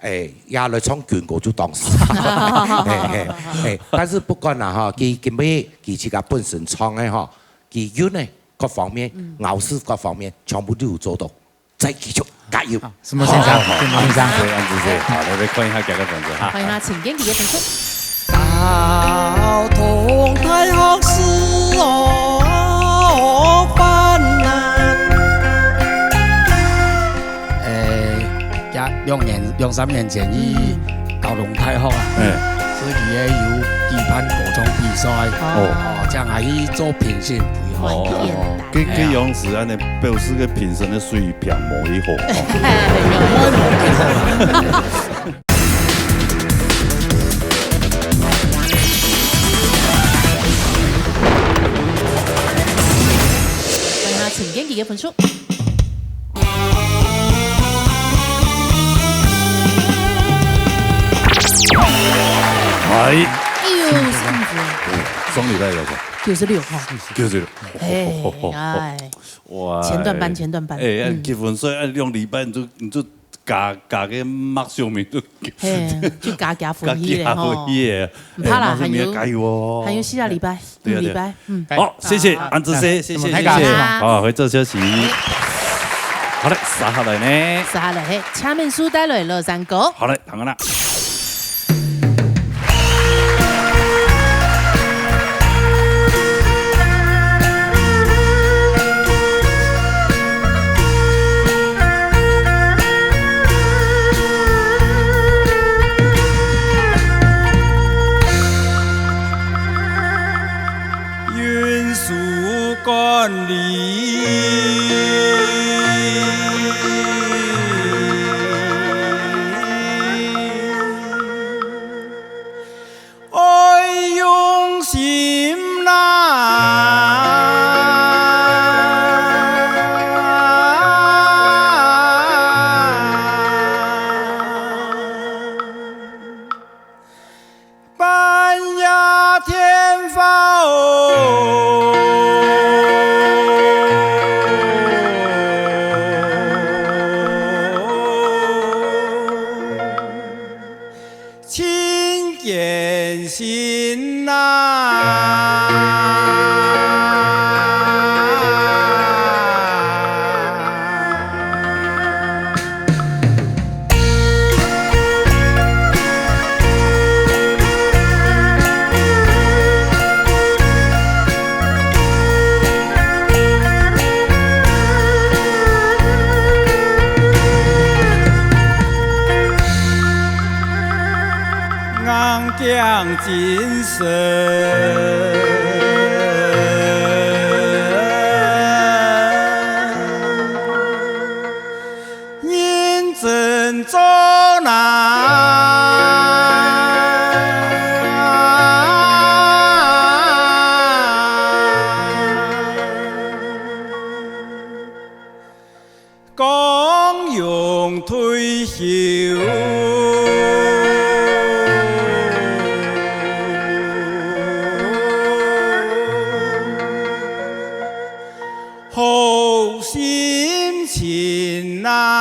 誒，也來唱軍歌就當時。嘿，嘿，嘿，但是不管啦吼，佢今晡日佢自家本身唱个吼，佢韻呢，各方面，嗯。咬字各方面，全部都有做到。再繼續，加油！好，承蒙先生，好，好，承蒙先生。恁仔細，恁仔細，好，來，來看一下這個分數哈。看一下陳建奇个分數。交通大學是我煩惱。誒， 也兩年，兩三年前去，嗯。交通大學啊，嘿。自己也有舉辦歌唱比賽，哦。哦，正還去做評審，陪吼。哦，哦，哦。該，該樣子恁樣表示該評審个水平無幾好。歡迎陳建奇个分數。 哎。哎呦，是毋是？哦，上禮拜有無？九十六吼。九十六。哎，哎。哇。前段班，前段班。哎，嗯。結婚，所以，哎，兩禮拜你就，你就加，加个麥上面就，嘿，就加加分去咧，加加分去咧。吼。毋怕啦，哎，麥上面還有，加油哦。還有四個禮拜。 對啊，對啊。五禮拜，嗯。好，謝謝，好，恁仔細，謝謝，謝謝。好，回這消息。好嘞，接下來呢？接下來，嘿，請問書帶來了，三哥。好嘞，當然啦。 運輸管理。艱辛啊！ 硬頸精神，認真做人。 光荣退休。好心情啊！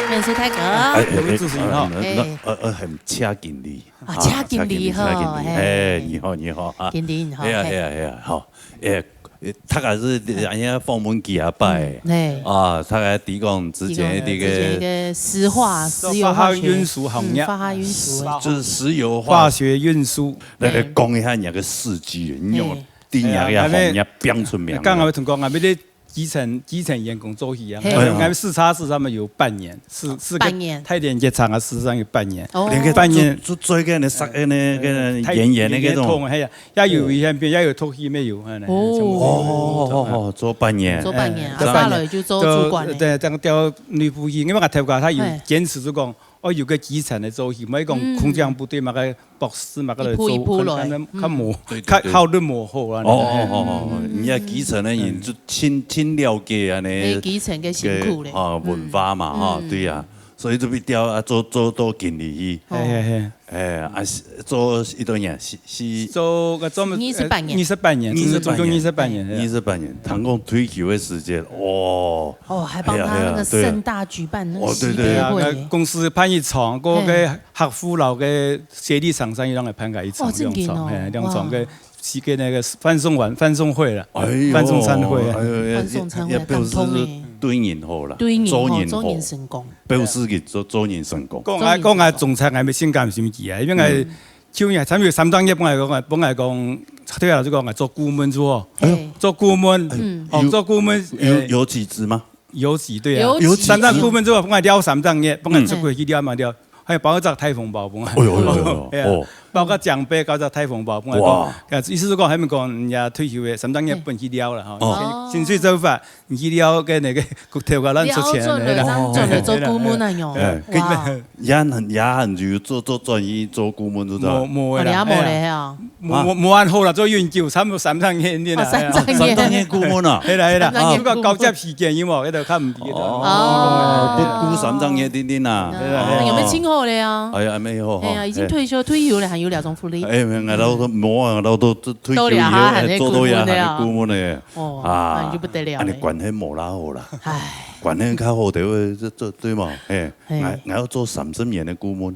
免收大哥。哎，哎，哎，主持人哈。哎，那，那，呃，呃，很请经理。啊，请经理好，请经理，哎。哎，你好，你好啊。经理你好，哎呀，嘿。哎呀，哎呀，好。哎，哎，他还是，哎。哎呀，访问几下拜。嗯，哎。啊，他还提供之前的一个，之前一个石化，石油化学，石化运输行业。嗯，石化运输。就是石油化，化学运输。来，来，哎。讲一下你那个事迹，你有，哎。对你那个行业变出名的。哎呀，刚刚我同讲啊，要得 基层，基层员工做起啊。嘿。哎呀。俺们四叉四上面有半年，四，四个半年。太田机场啊，事实上有半年。哦。连个半年。做，做，做一个呢，杀，哎，那个，哎，太，演员那个种。演员通，哎呀，也有一些，也有脱戏没有，哎，哦。全部都有。哦，哦，哦，做半年。做半年，哎，啊，做半年。下来就做主管了。对，这样调女部戏，因为我头家他有哎。坚持就讲，哦，有个基层的做戏，莫讲嗯。空降部队嘛，个 博士嘛，个来做，一步一步來，可能，可能較无，嗯。对，对，对。较效率无好啊。哦，哦，哦，哦，嗯。人家基层的人就真，真了解啊，呢，哎，基层个辛苦嘞。个，啊，文化嘛，哈，嗯。对呀，所以就必须要啊，做，做到经理去。哦。嘿，嘿，嘿。哎，啊，是，做一段年，是，是做个做，二十八年。呃，二十八年，二十八年。中间二十八年，嘿。二十八年，谈讲退休的时间，哦，哦，还帮他那个哎呀，哎呀，对。盛大举办那个哦，对，对。喜杯会。对啊，那公司办一场，过个 嘿。客户老个协力厂商也让来办个一场，哦，正经哦。两场，嘿，两场个，哇。是个那个欢送晚，欢送会了，哎呦，欢送餐会啊。哎呦，也，欢送餐会，也表示感动欸。对人好啦，对人好，做人好，做人成功。表示个做，做人成功。讲啊，做人成功。讲啊，总裁还没心甘心急啊，因为嗯。去年差不多三档月，本来讲，本来讲，对啊，就讲啊，做顾问之后，嘿。做顾问，嗯。哦，有，做顾问，有，呃，有几职吗？ 游击队啊，游击，游击，三档顾问之后，本來了三档个，本來出國去了嘛了，嗯。還有包括隻大紅袍，本來。哎呦，哎呦，哎呦，哎呀，哦。包括獎盃，包括隻大紅袍，本來講，哇。啊，意思係講，還沒講人家退休个，三檔个本去了了哈。哦。薪水做法，你去了个那个，頭家咱出錢了，了轉來，了。轉來做顧問啊，喲。哎，哇。也很，也很就做，做轉去做顧問，就做。無，無个啦，哦，你也無了，哎呀。嘿啊。 無，啊。無，無恁好啦，做永久，差不多三十年啦，哦，三十年。三十年顧問啊。係啦，係啦，三十年顧問。不過交接時間有無？該就較毋知个。哦，哦。不，不三十年定定啊。係啦，係啦。哦，有沒有請好了啊？哎呀，還沒有哈。哎呀，已經退休，退休了，還有這種福利。哎，沒有，老多，無啊，老多退休以後，到了還，還在顧問的啊。哎，做到也還顧問的。哦，啊，那你就不得了了。啊，你關係無啦好啦。唉。關係較好的話，這，這，對嘛？嘿。 嘿。𠊎，𠊎愛做三十年个顧問。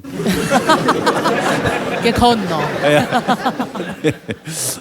結婚咯。哎呀，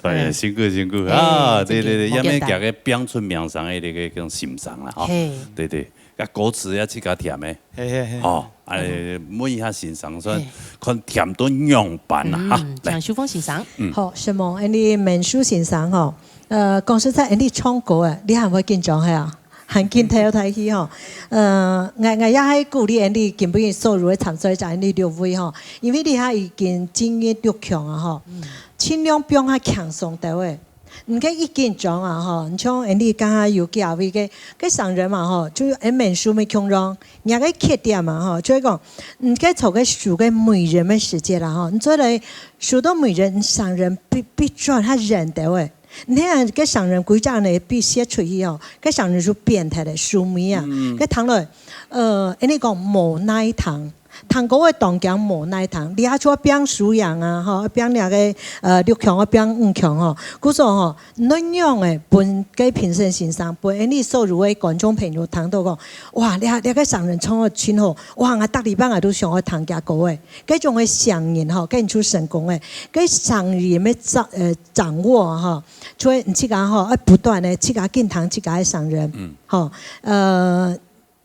哎呀，辛苦，辛苦啊！哎，對，對，對，真个無簡單。也愛講个變出名聲个這个，這个先生啦，吼。嘿。對，對，啊，歌詞也自家填个。嘿，嘿，嘿。吼，哎，問一下先生，算，嘿。看填到仰般啦，哈，嗯，來。請秀鳳先生。嗯。好，承蒙𠊎等个孟淑先生吼。呃，講實在，𠊎等唱歌个，你還會緊張係啊？ 還緊跳台去吼。呃，𠊎，𠊎也係鼓勵𠊎等今晡日所有个參賽者，𠊎等六位吼，因為這下已經進入六強啊吼，嗯。盡量放較輕鬆兜仔。毋該一緊張啊吼，你像𠊎等剛剛有幾位个，个聲音嘛吼，就𠊎等秀美共樣，若个缺點嘛吼，就係講，你該坐个舒个迷人个時節啦吼，你做得舒到迷人，你聲音必，必轉較圓兜仔。 你看該聲音歸隻呢，必洩出去哦，該聲音就扁忒了，收尾啊。嗯。該聽落，呃，恁呢講無耐聽。聽歌个當驚無奈聽，這下就愛拚輸贏啊，吼，愛拚這个，呃，六強，愛拚五強吼。故所吼，恁樣个分該評審先生，分𠊎所有个觀眾朋友聽到講，哇，這，這个聲人唱到真好，哇，𠊎逐禮拜𠊎都想愛聽厥歌个，該種个聲音吼，該就成功个，該聲音个掌，呃，掌握吼，所以你自家吼，愛不斷个自家精進自家个聲音，嗯。吼，呃，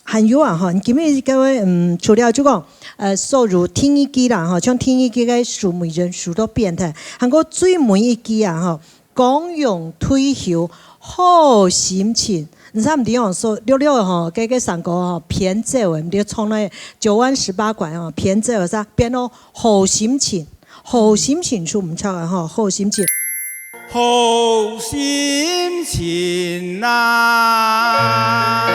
還有啊，吼，你今日各位，嗯，除了就講，呃，所有第二句啦，吼，像第二句个輸美人輸到變態，還過最尾一句啊，吼，光榮退休好心情。你知毋知哦，說六六吼，該个山歌吼，偏走个，毋知唱那九彎十八拐吼，偏走个啥，變到好心情，好心情就毋著啊，吼，好心情。 好心情啊。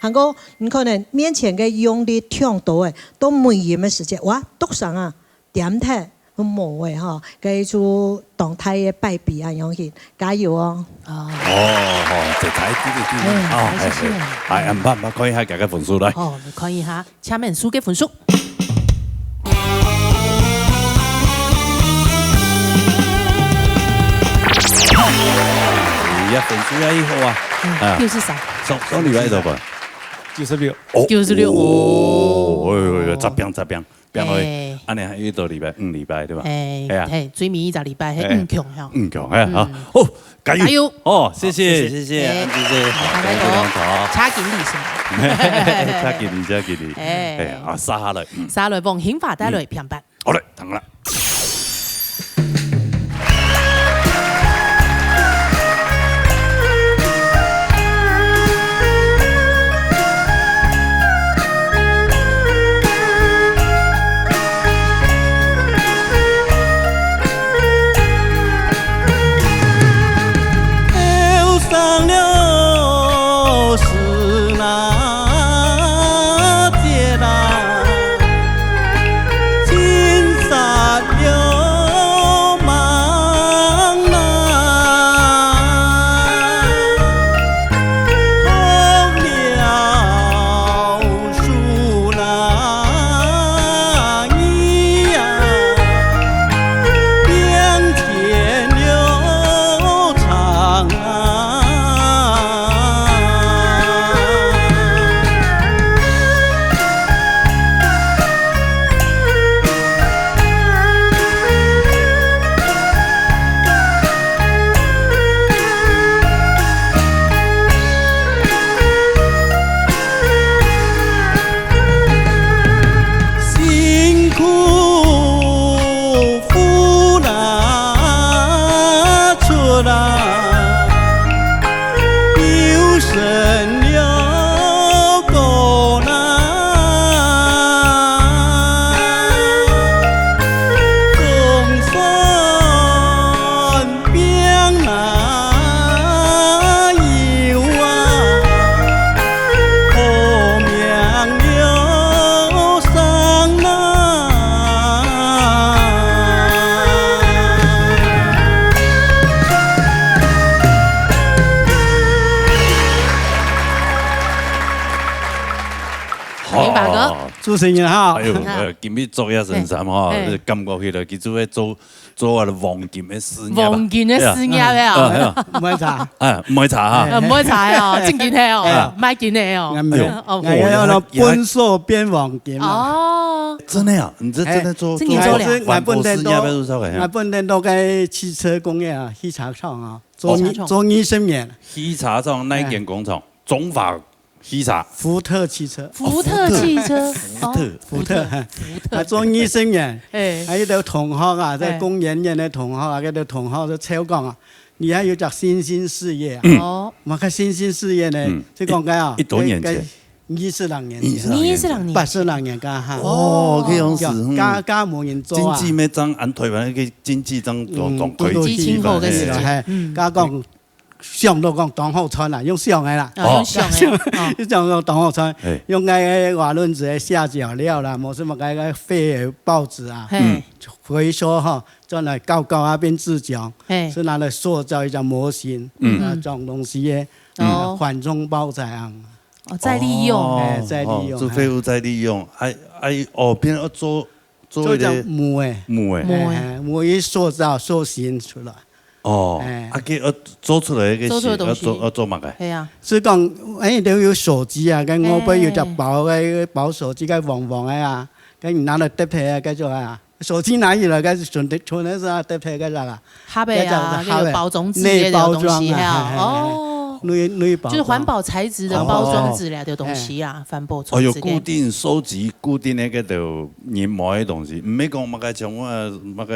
還過，你可能面前个用力忒多个，到尾音个時節，哇，堵上啊，點忒，無个吼，該就當大个敗筆啊，樣形，加油哦！哦。哦，好，這太對了，對了，嗯，哦，好，謝謝。哎，哎，哎，毋怕，毋怕，看一下大家分數來。哦，我們看一下。 請問輸个分數。哎呀，分數也一好啊。嗯，啊，九十三。上，上禮拜幾多分？九十六。哦，九十六。哦，哎呦，哎呦，十平，十平，平了。哎。恁樣還有一個禮拜，五禮拜，對吧？哎，哎呀。嘿，最尾一隻禮拜，嘿，哎，五強，嘿。五強，哎，好。嗯。好， 加油！加油！哦，謝謝，謝謝，謝謝，哎，謝謝，好，好，拜拜，拜拜。加緊你是嗎？加緊你，加緊你。哎。哎，啊，續下來，嗯。續下來，黃興華帶來，嗯。平板。好嘞，聽啦。 辛苦苦啦出啦，有神了个啦，总算 平啊有啊，好命了生啊。明白哥。好。主持人好。哎呦，啊。呃，今日昨夜深山吼，嘿。感覺起來，其實會做 做啊黃金个事業啊。黃金个事業个哦。哎呀，哎呀。毋會差。哎，毋會差哈。呃，毋會差哦，哎。正經个哦，哎。毋係金个哦。哎喲。哦。哎呀，本色變黃金啊。哦。真的啊，你這真的做，哎，正經做了。做黃金事業个，做啥个啊？𠊎本來都該汽車工業啊，汽車廠啊，做二，哦。做二十年。汽車廠哪一間工廠？哎。中華 汽車。福特汽車。福特汽車。哦，福特。福特。福特。啊，做二十年，哎。啊，一兜同學啊，在工研院个同學啊，哎。該兜同學就笑講啊，你還有隻新興事業啊。嗯。哦。麼个新興事業呢，嗯。就講該啊，一，一多年前。該，該二十零年前。二十零年。二十零年。八十零年間哈。哦，哦。該樣子，嗯。加，加無人做啊。經濟乜正，恁台灣个經濟正當，嗯，當開。經濟興旺个時節。嘿，嗯。加講 想到講當好賺啦，用想个啦。哦，用想个，哦。就想到當好賺，嘿。用該个瓦楞紙个下腳料啦，無什麼該个廢个報紙啊，嘿。嗯。回收吼，轉來搞搞啊變紙漿，嘿。是拿來塑造一隻模型，嗯。啊，裝東西个，嗯。哦。緩衝包材啊。哦，再利用。哦，哎，再利用，哦，做廢物再利用，哎，哎，哦，變成做，做做一个一个木的。木的。木的。哎，木的。哎，木的塑造、塑形出來。哦，哎。啊，佢要做出來个東西，做出來个東西。要做，要做麼个？係啊。係講，哎，都有手機啊，跟外背有隻包个，哎。包手機个黃黃个啊，跟你拿來搭配啊，該種啊。 手機拿起來，該係全，全部係啊，搭配个啦。盒仔啊，該種盒仔，該有包裝紙个東西，內包裝啊，係啊，嘿，嘿，嘿。哦。內，內包裝。就是環保材質的包裝紙類的東西啊，哦。環保裝紙類。哦，有固定收集、固定那個的人買的東西，毋係講麼个像我，麼个，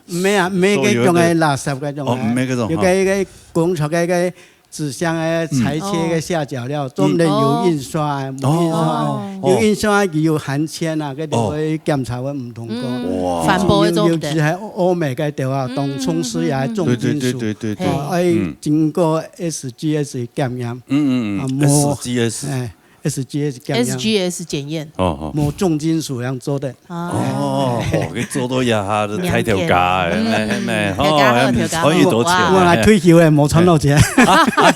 毋係啊，毋係該種个垃圾該種啊，哦，毋係該種，有个，哈。个工廠个，个 紙箱个裁切个下腳料，嗯。專門有印刷个，哦。無印刷个，哦。有印刷个有含鉛啊，該就會檢查會毋通過。哦。嗯。哇。環保个做毋得。尤，尤其係歐美該條啊，嗯，當沖水啊，嗯，嗯，嗯。重金屬。對，對，對，對，對。哦，愛經過S G S檢驗。嗯，嗯，嗯。啊，無，S G S。哎，S G S檢驗。S G S檢驗。哦，哦。無重金屬樣做得。 啊。哦，哦，佢做到這下，就大頭家，嗯，係咪？嗯，大頭家好，哦，大頭家好。賺幾多錢？哇，退休了，無賺到錢。啊，啊，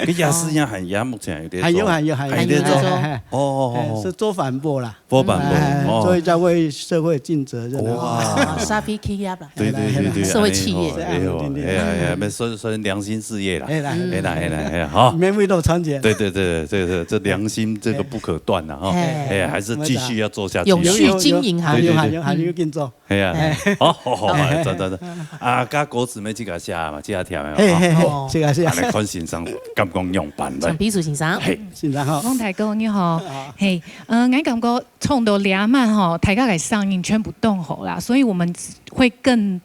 佢也係一樣，還也目前有在做。還有，還有，還有，還在做。還在做。哦，哦，哦，哦。哎，係做環保啦。做環保，哎，哦。做一下為社會盡責任啊。哇。哦，社會企業啦。對，對，對，對，社會企業。哎喲，哎呀，哎呀，那算，算良心事業啦。哎啦，哎啦，哎啦，哎啦，好。免費都賺錢。對，對，對，這個，這良心這個不可斷啊，哈。哎。哎，還是繼續要做下去啊。永續經營哈。對，對，對。還有，還有，還有，緊做。 係啊，哎。好，好，好，好，讚，讚，讚。啊，該歌詞愛自家寫嘛，自家填个嘛，嘿，嘿，嘿，吼。自家寫。啊，來看先生，感覺仰般咧？請秘書先生。嘿。先生好。孟泰哥，你好。好。嘿，呃，𠊎感覺唱到這滿吼，大家个聲音全部當好啦，所以我們會更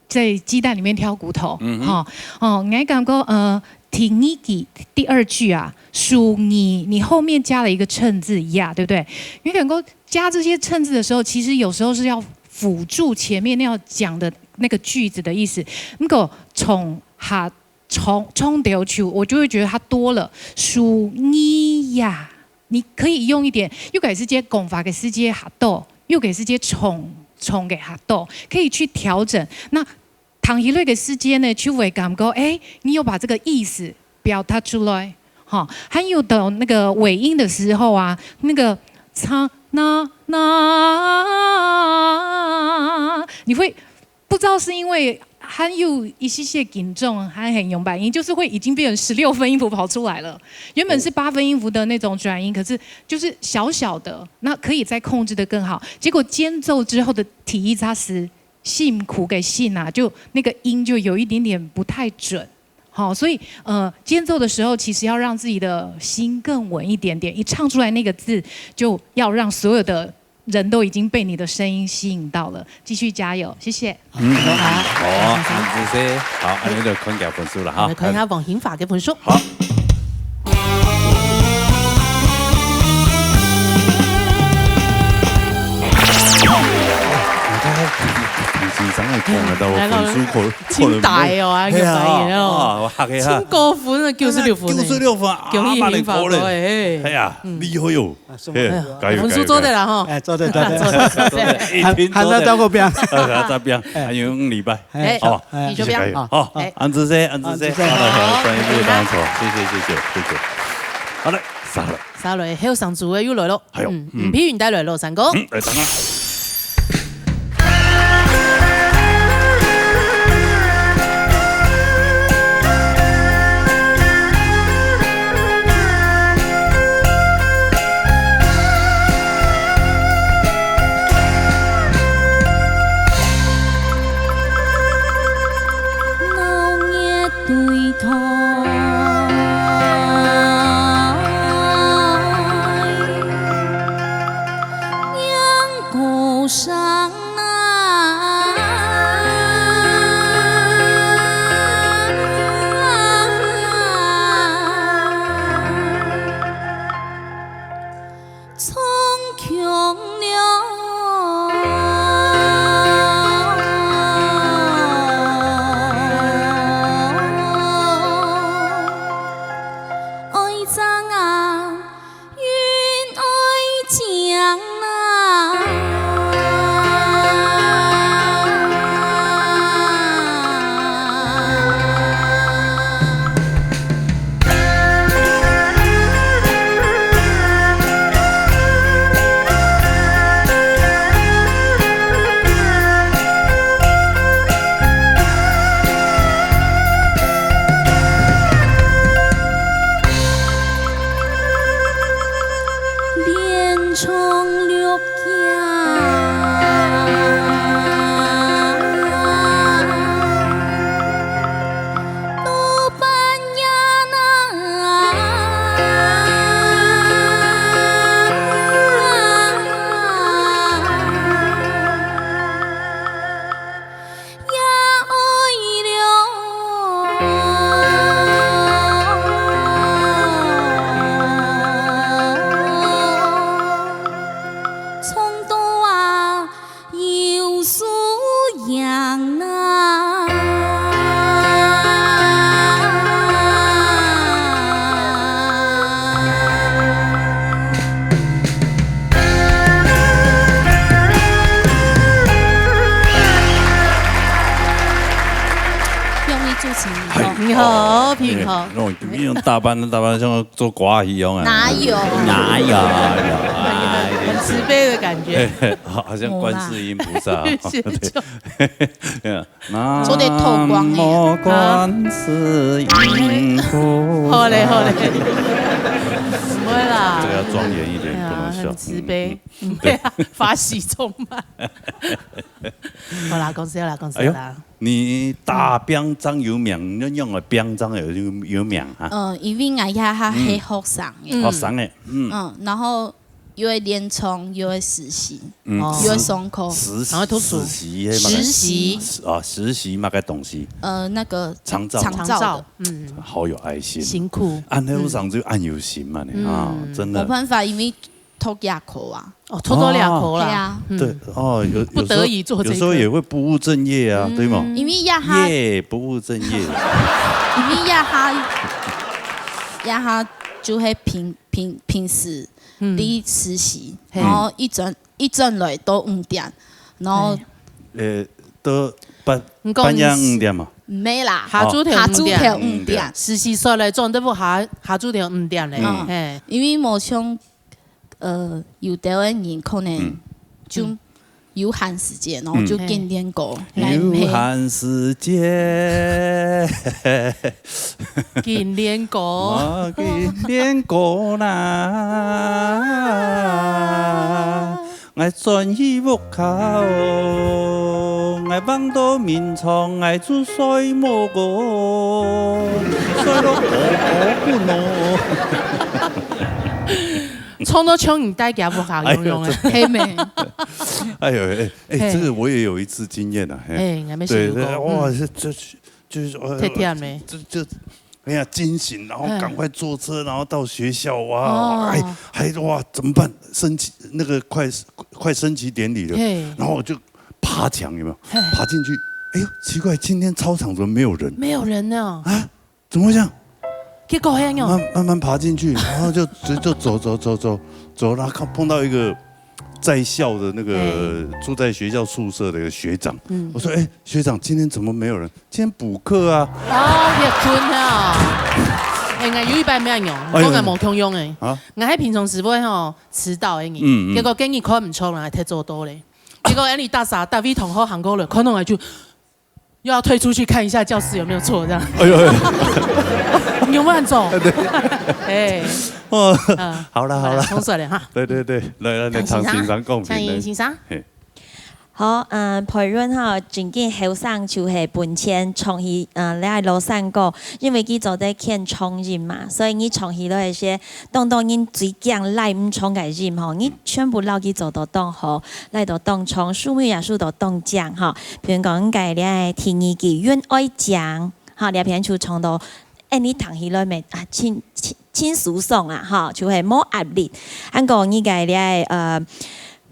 在雞蛋裡面挑骨頭，嗯哼。吼。哦，𠊎感覺，呃，第二句，第二句啊，屬你，你後面加了一個襯字呀，對不對？你感覺加這些襯字的時候，其實有時候是要輔助前面要講的那個句子的意思。如果從下，從，從頭就，我就會覺得它多了。屬你呀，你可以用一點，又可以是接講法，可以是接哈豆，又可以是接從，從个哈豆，可以去調整。那 聽起來个時節呢，就會感覺，哎，你有把這個意思表達出來，哈。還有到那個尾音的時候啊，那個唱那那，你會不知道是因為還有一些些緊張，還很勇敢，你就是會已經變成十六分音符跑出來了。原本是八分音符的那種轉音，可是就是小小的，那可以再控制得更好。結果間奏之後的第一隻字， 辛苦个辛啊，就那個音就有一點點不太準。好，所以，呃，間奏的時候，其實要讓自己的心更穩一點點，一唱出來那個字，就要讓所有的人都已經被你的聲音吸引到了。繼續加油，謝謝。嗯，好，好，謝謝。好，恁樣就看佢分數了哈。來看一下王興發个分數。好。 你看，先生个講个，到分數可，可能清大哦，啊，係啊，清大哦。啊，我嚇一下。真高分啊，九十六分呢。九十六分，恭喜興發哥，啊，哎。哎呀，嗯。厲害喲。啊，送嘿，哎呀，加油，分數做得了哈。加油，加油。哎，做得，做得。做得，做得。一定做得。還，還在照顧邊。呃，還在邊，哎。還有兩禮拜。哎，好，哎，繼續邊。加油。好，哎。恁仔細，恁仔細。恁仔細。好，好，好，好，謝謝，謝謝，謝謝。好嘞，下來。下來，後生組个又來了。 哎喲，嗯，嗯。吳佩雲帶來了，三哥。嗯，來，三哥。唱六甲，多半夜那。 也爱了，唱到啊，有输赢啊。 用力主持人，嗨。你好，平好。哎，那种，那种打扮，打扮像做寡妇一样啊。哪有？哪有？哎，很慈悲的感觉。好，好像观世音菩萨。是，就对。做得透光的呀。南无观世音菩萨。好嘞，好嘞。不会啦。这个要庄严一点，哎呀，不能笑。很慈悲。嗯，嗯。对啊，法喜充满。好啦，讲笑啦，讲笑啦。哎呦，你打拚仗有名，你用个拚仗有，有，有名啊？嗯，因为我也还，还学生的。嗯。学生的，嗯。嗯，然后又会练唱，又会实习，嗯。哦。又会上课。实习，然后读书。实习，实习。实，啊，实习那个东西。呃，那个长照。长照的。长照，嗯。好有爱心。辛苦。啊，那路上就恁有心嘛，你啊，嗯。真的。没办法，因为读夜科啊。哦，读到夜科啦。哦。对啊。嗯。对，哦，有，不得已做这个。有时候，有时候也会不务正业啊，嗯。对吗？因为夜下，夜不务正业。因为夜下，夜下就会平，平，平时 嗯。你实习，嘿。然后一转，一转来都五点，然后嘿。呃，都半，你讲半夜五点嘛？没啦，下晝头五点。下晝头五点。嗯，对。实习煞来转，都不下，下晝头五点嘞，嗯。嘿。因为无像，呃，有的人可能嗯。就有闲时间，然后就嗯。跟练歌，嗯。来陪。有闲时间。 紧练歌。我紧练歌啦，𠊎转去屋下哦，𠊎望到眠床，𠊎就睡目哦，睡到饱饱睏哦。唱到像你带家屋下样样哎。哎呦，真的。嘿咩？哎呦，哎，哎，嘿。这个我也有一次经验啊，嘿。哎，还没对，对，试过。哇，嗯。这，这，就是说，哎呦，忒忝了。这，这，哎呀，惊醒，然后赶快坐车，嗯。然后到学校，哇，哦。还，还，哇，怎么办？升旗，那个快，快升旗典礼了，嘿。然后我就爬墙，有没有？嘿。爬进去，哎呦，奇怪，今天操场怎么没有人？没有人呢。啊，怎么会这样？结果还有。慢，慢慢爬进去，然后就，就，就走，走，走，走，走，然后看，碰到一个在校的那个，哎。住在学校宿舍的一个学长。嗯。我说：“哎，学长，今天怎么没有人？今天补课啊。”哦，你睏啊。哎，我有一摆咩样，哎呦。讲个无共样诶。啊？我喺平常时会吼迟到诶，嗯，嗯。结果今日看毋错啦，忒早到咧。结果俺搭煞，搭位同学行过来，看到我就又要退出去看一下教室有没有错，这样。哎呦，哎呦。你有没有走？对。哎。哦，嗯，好了，好了。好了，冲出来哈。对，对，对，来，来，来，唐先生，唐先生讲评论。先生。嘿。好，嗯，培训吼，真正后生就系本钱，唱起，嗯，你爱老山歌，因为佢做得欠唱音嘛，所以你唱起来一些，当当人最驚赖毋唱个音吼，你全部老佢做到当好，赖到当唱，数目也数到当靚吼。 譬如讲，个咧第二句云爱讲，哈，这篇就唱到，哎，你听起来咩啊，轻轻轻松爽啊，哈，就系无压力。还过你个咧，呃，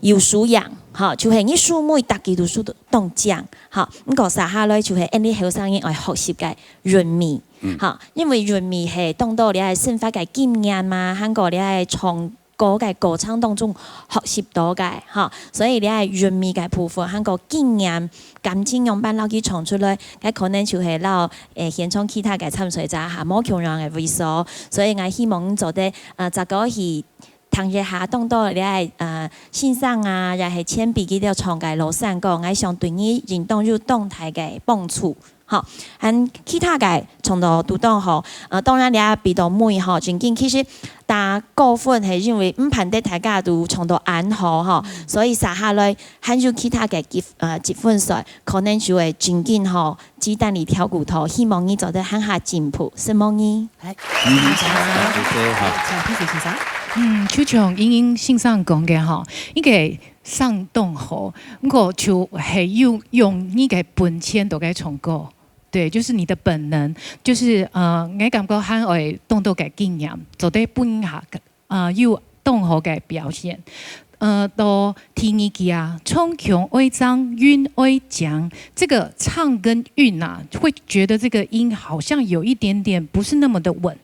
有素养，哈，就系你素昧大家都素得当讲，哈。毋过接下来就系，哎，你后生人爱学习个韵味，嗯。哈，因为韵味系当多你个生活个经验嘛，还过你个唱 歌个过程当中学习到个，哈。所以你个韵味个部分，还过经验，感情样般摎佢唱出来，个可能就系摎，诶，现场其他个参赛者哈，无共样个位所。所以我希望你做得，呃，再过去听一下当多你个，呃，先生啊，也系前辈佢兜唱个老山歌，我想对你应当有当大个帮助。吼，還其他个唱到都當好。呃，當然這比到尾吼，正經其實大家高分係因為毋盼得大家都唱到恁好吼，所以接下來還有其他个積呃積分賽，可能就會正經吼，雞蛋裡挑骨頭，希望你做得還較進步，承蒙你。來，嗯，謝謝哈。請P四先生。嗯，就像英英先生講个吼，應該上當吼，毋過就係用用你个本錢都該唱歌。 對，就是你的本能，就是呃，𠊎感覺還愛當多个經驗，做得分下呃有當好个表現。呃，到第二句啊，唱腔愛正，韻愛靚，這個唱跟韻啊，會覺得這個音好像有一點點不是那麼的穩。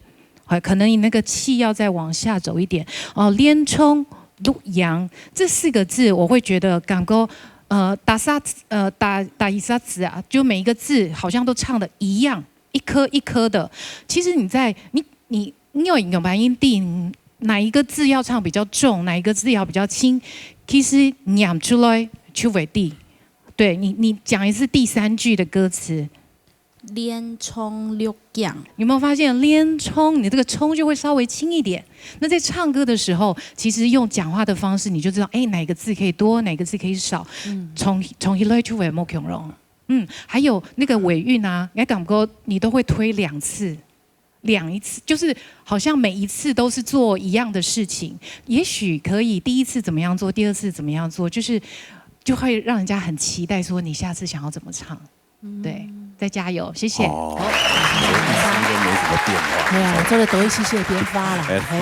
呃，可能你那個氣要再往下走一點。哦，連唱錄影這四個字，我會覺得感覺，呃，打啥，呃，打打一啥字啊，就每一個字好像都唱的一樣，一顆一顆的。其實你在你你你有有沒有定哪一個字要唱比較重，哪一個字要比較輕？其實念出來就會知。對你你講一次第三句的歌詞。 連唱錄影。有沒有發現連唱，你這個唱就會稍微輕一點。那在唱歌的時候，其實用講話的方式，你就知道，哎，哪個字可以多，哪個字可以少。唱唱起來就會無共樣。嗯，還有那個尾韻啊，你還感覺你都會推兩次，兩一次，就是好像每一次都是做一樣的事情。也許可以第一次怎麼樣做，第二次怎麼樣做，就是就會讓人家很期待說你下次想要怎麼唱。 對，再加油，謝謝。哦，我一直都沒什麼變化。對啊，做得多一些些變化啦。哎嘿，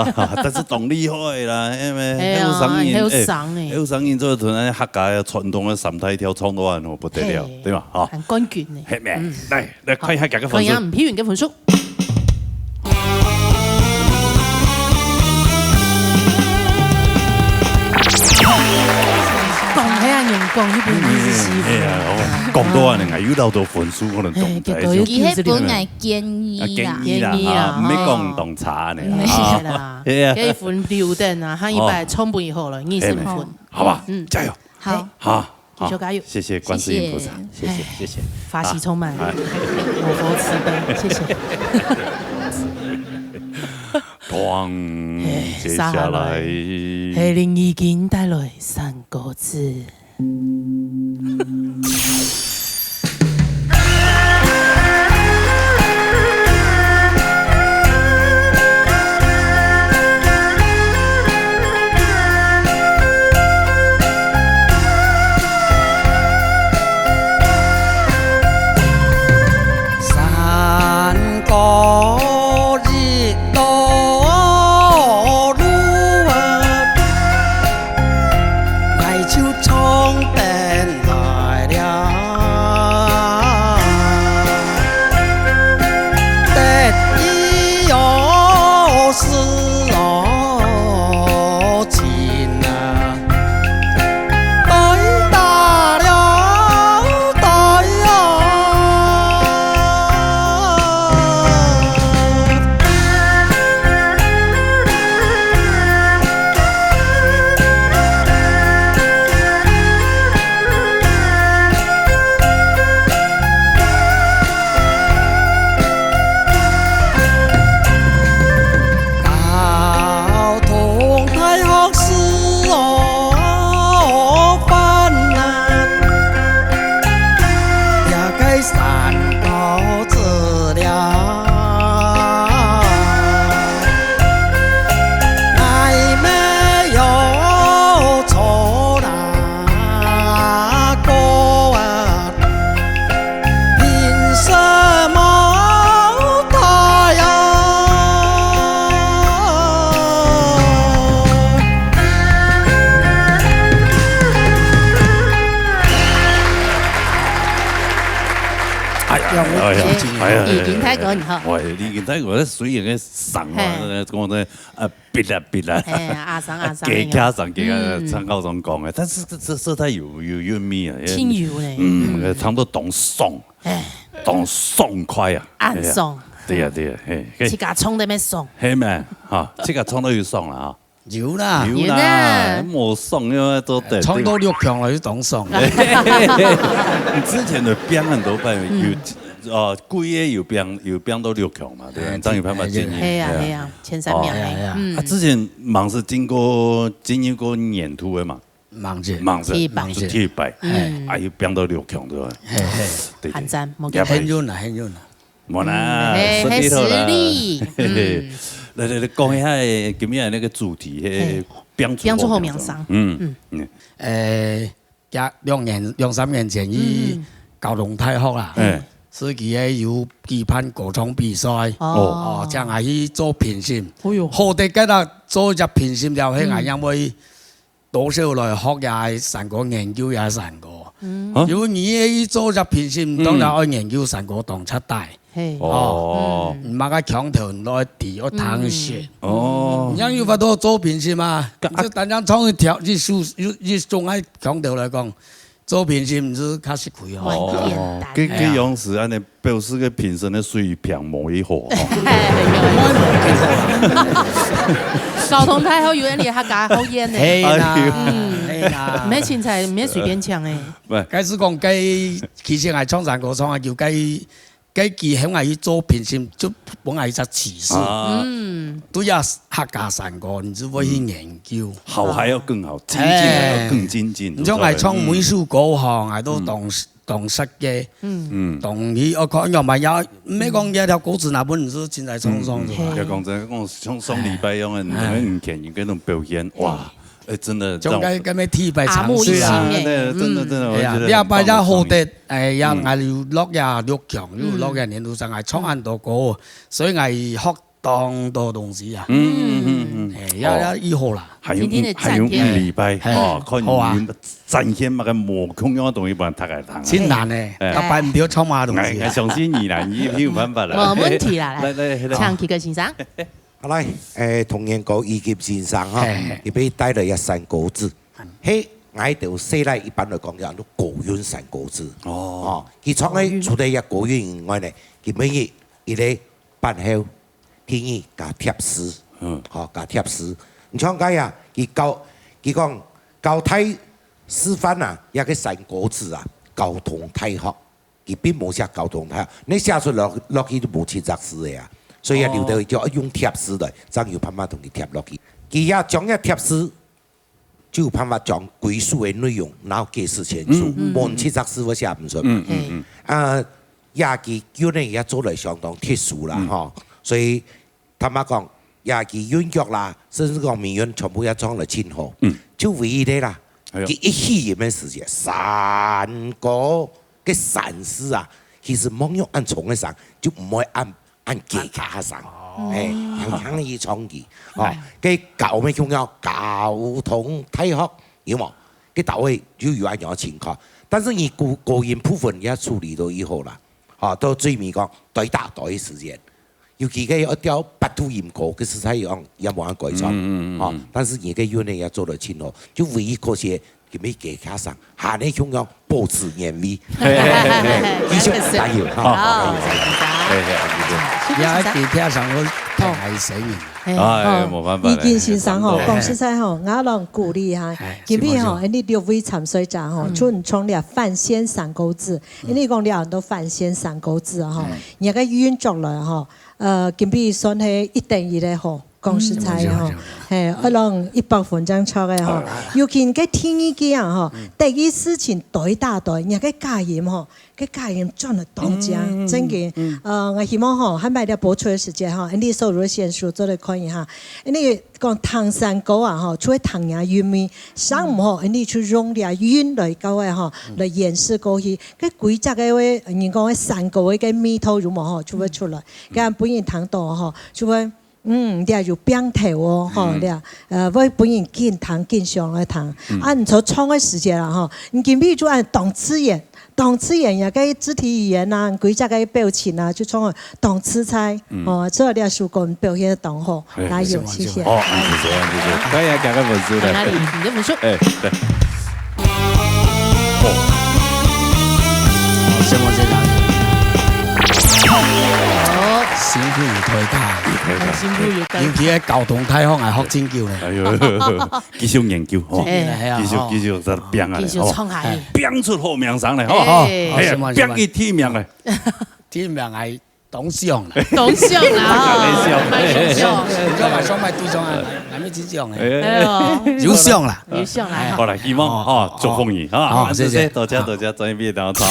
啊，但是當厲害啦，因為哎呀，後生人，後生欸哎後生人做得同咱客家的傳統的三大調唱到恁好不得了嘿，對吧？哈，很冠軍呢。係咩？來來看一下大家分數看一下。吳佩雲个分數。講係恁樣講，你本意思是哎呀，哦講到恁樣，又老多分數，可能懂哎在結果又就佢係本來建議啦，啊建議啦，建議啦哈，毋係吼講當差呢，係哈，啦，係啊可以分六等啊，下一擺唱分以後了，二十分。好吧，嗯加油，好，好，好加油加油謝謝觀世音菩薩，謝謝謝謝，法喜充滿，哎我佛慈悲，謝謝。砰，接下來接下來係林義京帶來三個字。 哎呀，哎呀，哎呀，已經太高，你好。我已經太高，雖然个聲啊，講个呃，別啦別啦，哎，阿桑阿桑，加加上加加，參考上講个，但是這這這太有有韻味啊，清油呢，嗯，差不多當爽，哎，當爽快啊，恁爽，對呀對呀，嘿，自家唱得乜爽。嘿嘛，哈，這個唱到有爽了哈。有啦。有啦，有啦。無爽个做得。唱到六強了就當爽。你之前的變很多版本，有，呃，貴个有變，有變到六強嘛，對吧？哎，這樣有辦法進入。哎，哎，係啊，哎。係啊，前三名哦，哎。哎呀，哎呀。嗯。啊，之前毋係經過，經過年度个嘛。毋係。毋係。第一擺。毋係第一擺。哎。啊，又變到六強，對吧？嘿，嘿。對，對。很讚，無錯。也很遠啦，很遠啦。 無啦，嗯，嘿，順利好啦。嘿，實力，嘿，嘿。嗯。來，來，來，講一下，今日那個主題，嘿，嘿，變出好名聲。變出好名聲。嗯，嗯。嗯。呃，這兩年，兩三年前，去，嗯，嗯。交通大學啊，哎。係佢个有舉辦歌唱比賽。哦。哦，正𠊎去做評審。哎喲。好得該个做一隻評審了，嗯。𠊎正會 多少來學這山歌，研究這山歌。嗯。啊？因為你愛做隻評審，嗯。當然愛研究山歌當徹底。嘿。哦。嗯。你麼个腔調，你愛知，愛聽識。嗯。哦。你正有法度做評審嘛？啊。你就單單唱一條，一首，一，一種个腔調來講，做評審毋係較食虧哦。哦，很簡單。該，該樣式恁呢 表示个評審个水平無幾好吼。交通大學有恁樣客家好演呢。係啦，哎喲。嗯。係啦。毋係凊彩，毋係隨便搶欸。毋。該係講該，其實𠊎唱山歌唱啊，就該，該佢喊𠊎去做評審，就分𠊎一隻啟示。啊。嗯。對啊，客家山歌，你就會去研究。好還要更好，精進還要更精進，哎。你像𠊎唱每首歌吼，嗯。𠊎都當 當識个，嗯。嗯。當然，𠊎看樣嘛，也，毋係講這條歌詞哪本書凊彩唱唱出來。嗯，嗯，嗯。嘿。要講真，講上，上禮拜用个，哎。兩個五千人該種表演，哇，哎，真的讓我，像該，該麼第一擺嘗試啊。耳目一新欸。啊，對，真的，真的，嗯。我覺得很棒的創意。哎呀，這擺也好得，哎，也，嗯。𠊎有落呀六強，有落呀年度上，還唱恁多歌，所以𠊎學 當多東西啊。嗯，嗯，嗯，嗯。哎，要，哦。要以後啦。還有，今天的展現。還有五禮拜，哎，哦，看你，好啊。展現麼个無共樣个東西，分大家聽。真難呢，哎。大家毋曉唱麼个東西啊。哎，哎，相信你啦，你一定有辦法啦。無問題啦，來。來，來，來。請啟根先生。好，來，哎，童年歌以及先生哈，嘿，嘿。特別帶來一首歌詞。嘿，𠊎兜細倈一般來講，叫做國韻山歌詞。哦。哦，佢唱个，國韻。除了一個國韻以外呢，佢每日一個 班後，第二加貼士，嗯。吼，加貼士。你像該啊，佢交，佢講交大示範啊，這個山歌詞啊，交通大學，佢並無寫交通大學，你寫出來落去都無七隻字个啊，所以啊，哦。留到就愛用貼士來，正有辦法同佢貼落去。佢也將這貼士 就有辦法將歸屬个內容，然後解釋清楚，嗯，嗯，嗯。無七隻字會寫毋出嘛。嗯，嗯，嗯。啊，這個韻呢也做得相當特殊啦，嗯。吼。所以，坦白講，這個韻腳啦，甚至講尾韻全部也唱得盡好。嗯。就唯一个啦，哎喲。佢一起音个時節，山歌个山字啊，其實莫用恁長个山，就毋會恁 恁結結下聲，哦。哎，輕輕一唱起，哦，哎。該交咩共樣，交通大學，有無？該到位就有恁樣个情況。但是你高，高音部分也處理到以後啦，哦，到最尾講，對打對个時間，尤其該要調八度音高，該實在有，也無恁改唱，嗯，嗯，嗯，哦，嗯。但是你該韻呢也做得盡好，就唯一可惜 今日加加上，還係共樣保持原味。嘿，嘿，嘿，嘿。繼續加油，哈，好，加油，加油。謝謝。嘿，嘿，謝謝。也加加上，𠊎聽下聲音。嘿，哎，哦，無辦法了。已經先生吼，嘿，講實在吼，𠊎摎鼓勵哈，哎，今日吼，是，是。恁呢六位參賽者吼，嗯。就唱了范仙山歌詞，嗯。因為講了很多范仙山歌詞吼，嗯。你个韻腳來吼，呃，今日算係一等一个吼。 講實在吼，嗯，對，對，對。嘿，愛用一百分正著个吼。啊。尤其該第二句啊吼，嗯。第一事情對打對，人家个假音吼，該假音轉了當正，嗯，嗯，嗯，真个。嗯。呃，𠊎希望吼，下擺在播出个時節吼，恁呢所有个選手做得看一下。恁呢講聽山歌啊吼，除了聽人韻味，上午吼，嗯。恁呢就用這韻來教个吼，嗯。來演示過去。該規隻个話，人講个山歌个味道有無吼，就會出來。嗯。該分人聽到吼，就會 嗯，這有變調哦，吼，嗯。這，呃，會分人緊聽緊想來聽。嗯。啊，你在唱个時節啦，吼，你今日就恁當自然，當自然呀，該肢體語言啊，規隻个表情啊，就唱得當自在。嗯。哦，所以這首歌你表現得當好，哎，加油，謝謝，謝謝。謝謝。哦，嗯，謝謝，謝謝。歡迎大家分數的。哪裡？你的分數。哎，對。哦。先生，先生。好，辛苦你大家，很辛苦有代尤其在交通大方啊，學真久呢。哎呦，繼續研究吼，哎，係啊，繼續，吼。繼續再拼啊，繼續創下去。吼，拼出好名聲來吼。哎。哎呀，好，是嘛，是嘛。拼去第一名來。第一名還當想啦。當想啦，大家在想。蠻想想。你講嘛，想買對象啊，還，還沒去想呢。哎。哎呦。有想啦。有想啦。哎。好啦，希望，哦，吼，祝福你，哦，哈。哦，謝謝。多謝，多謝，專業的當中。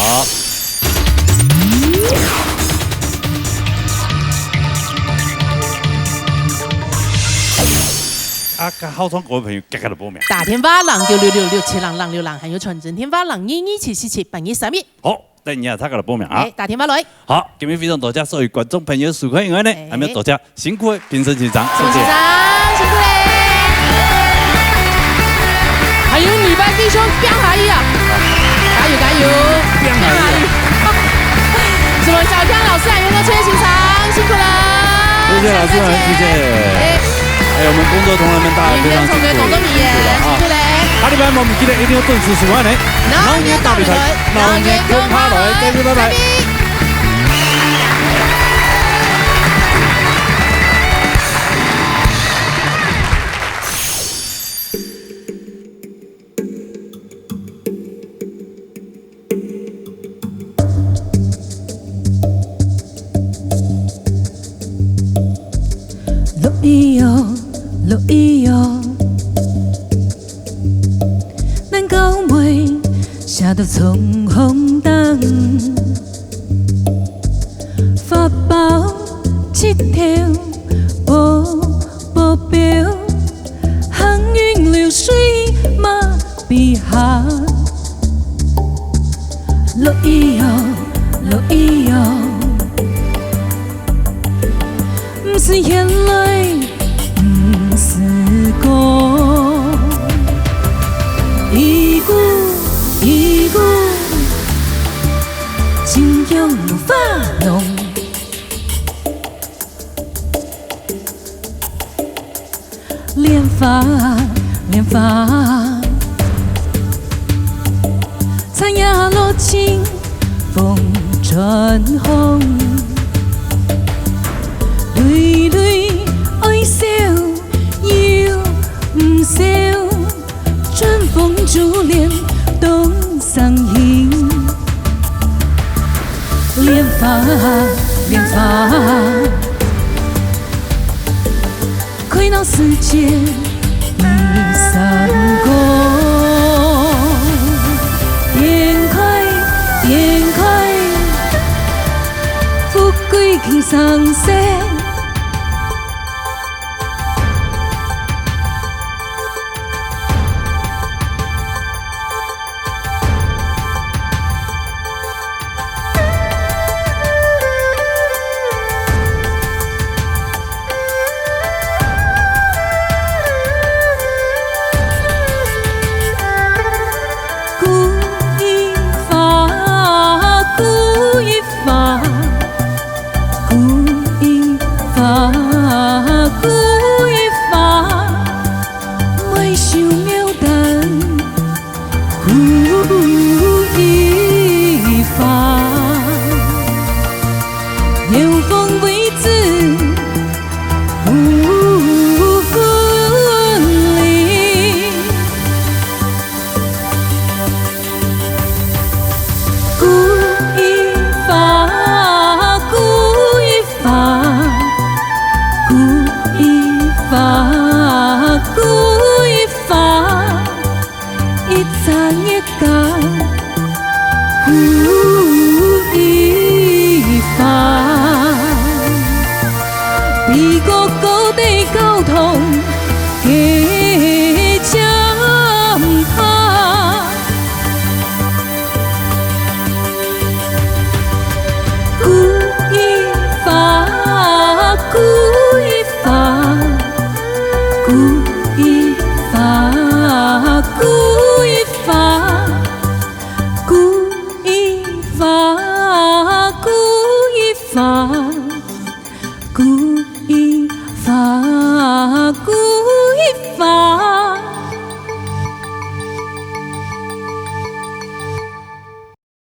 啊，佮好唱歌个朋友，遽遽來報名。打電話零九六六六七零零六零，還有傳真電話零二二七四七八二三一。好，等一下，大家來報名啊。哎，打電話來。好，今日非常多謝所有觀眾朋友收看以外呢，哎。還有多謝辛苦的評審先生，謝謝。評審先生，辛苦嘞。還有女班弟兄，拼下去啊！加油，加油！拼下去！ 什麼小江老師啊，袁國春先生，辛苦了。謝謝老師們，謝謝。哎。還有我們工作同仁們，大家非常辛苦，辛苦了啊。辛苦嘞。下禮拜我們記得一定要準時收看呢。老年大比賽，老年講下來，再見，拜拜。拜拜。 落雨哦，落雨哦，咱高妹寫到衝鋒燈，發包一條薄薄表，行雲流水嘛 比下。落雨哦，落雨哦，毋使牽淚，毋使講。一句一句，清香如花濃。 蓮花，蓮花，殘葉落盡風傳紅。蕊蕊愛笑又毋笑，春風珠簾當傷心。蓮花，蓮花， 開鬧時節已散光。展開，展開，富貴輕生息。 姑姨花，姑姨花，姑姨花，姑姨花，莫愁牡丹。 姑姨花。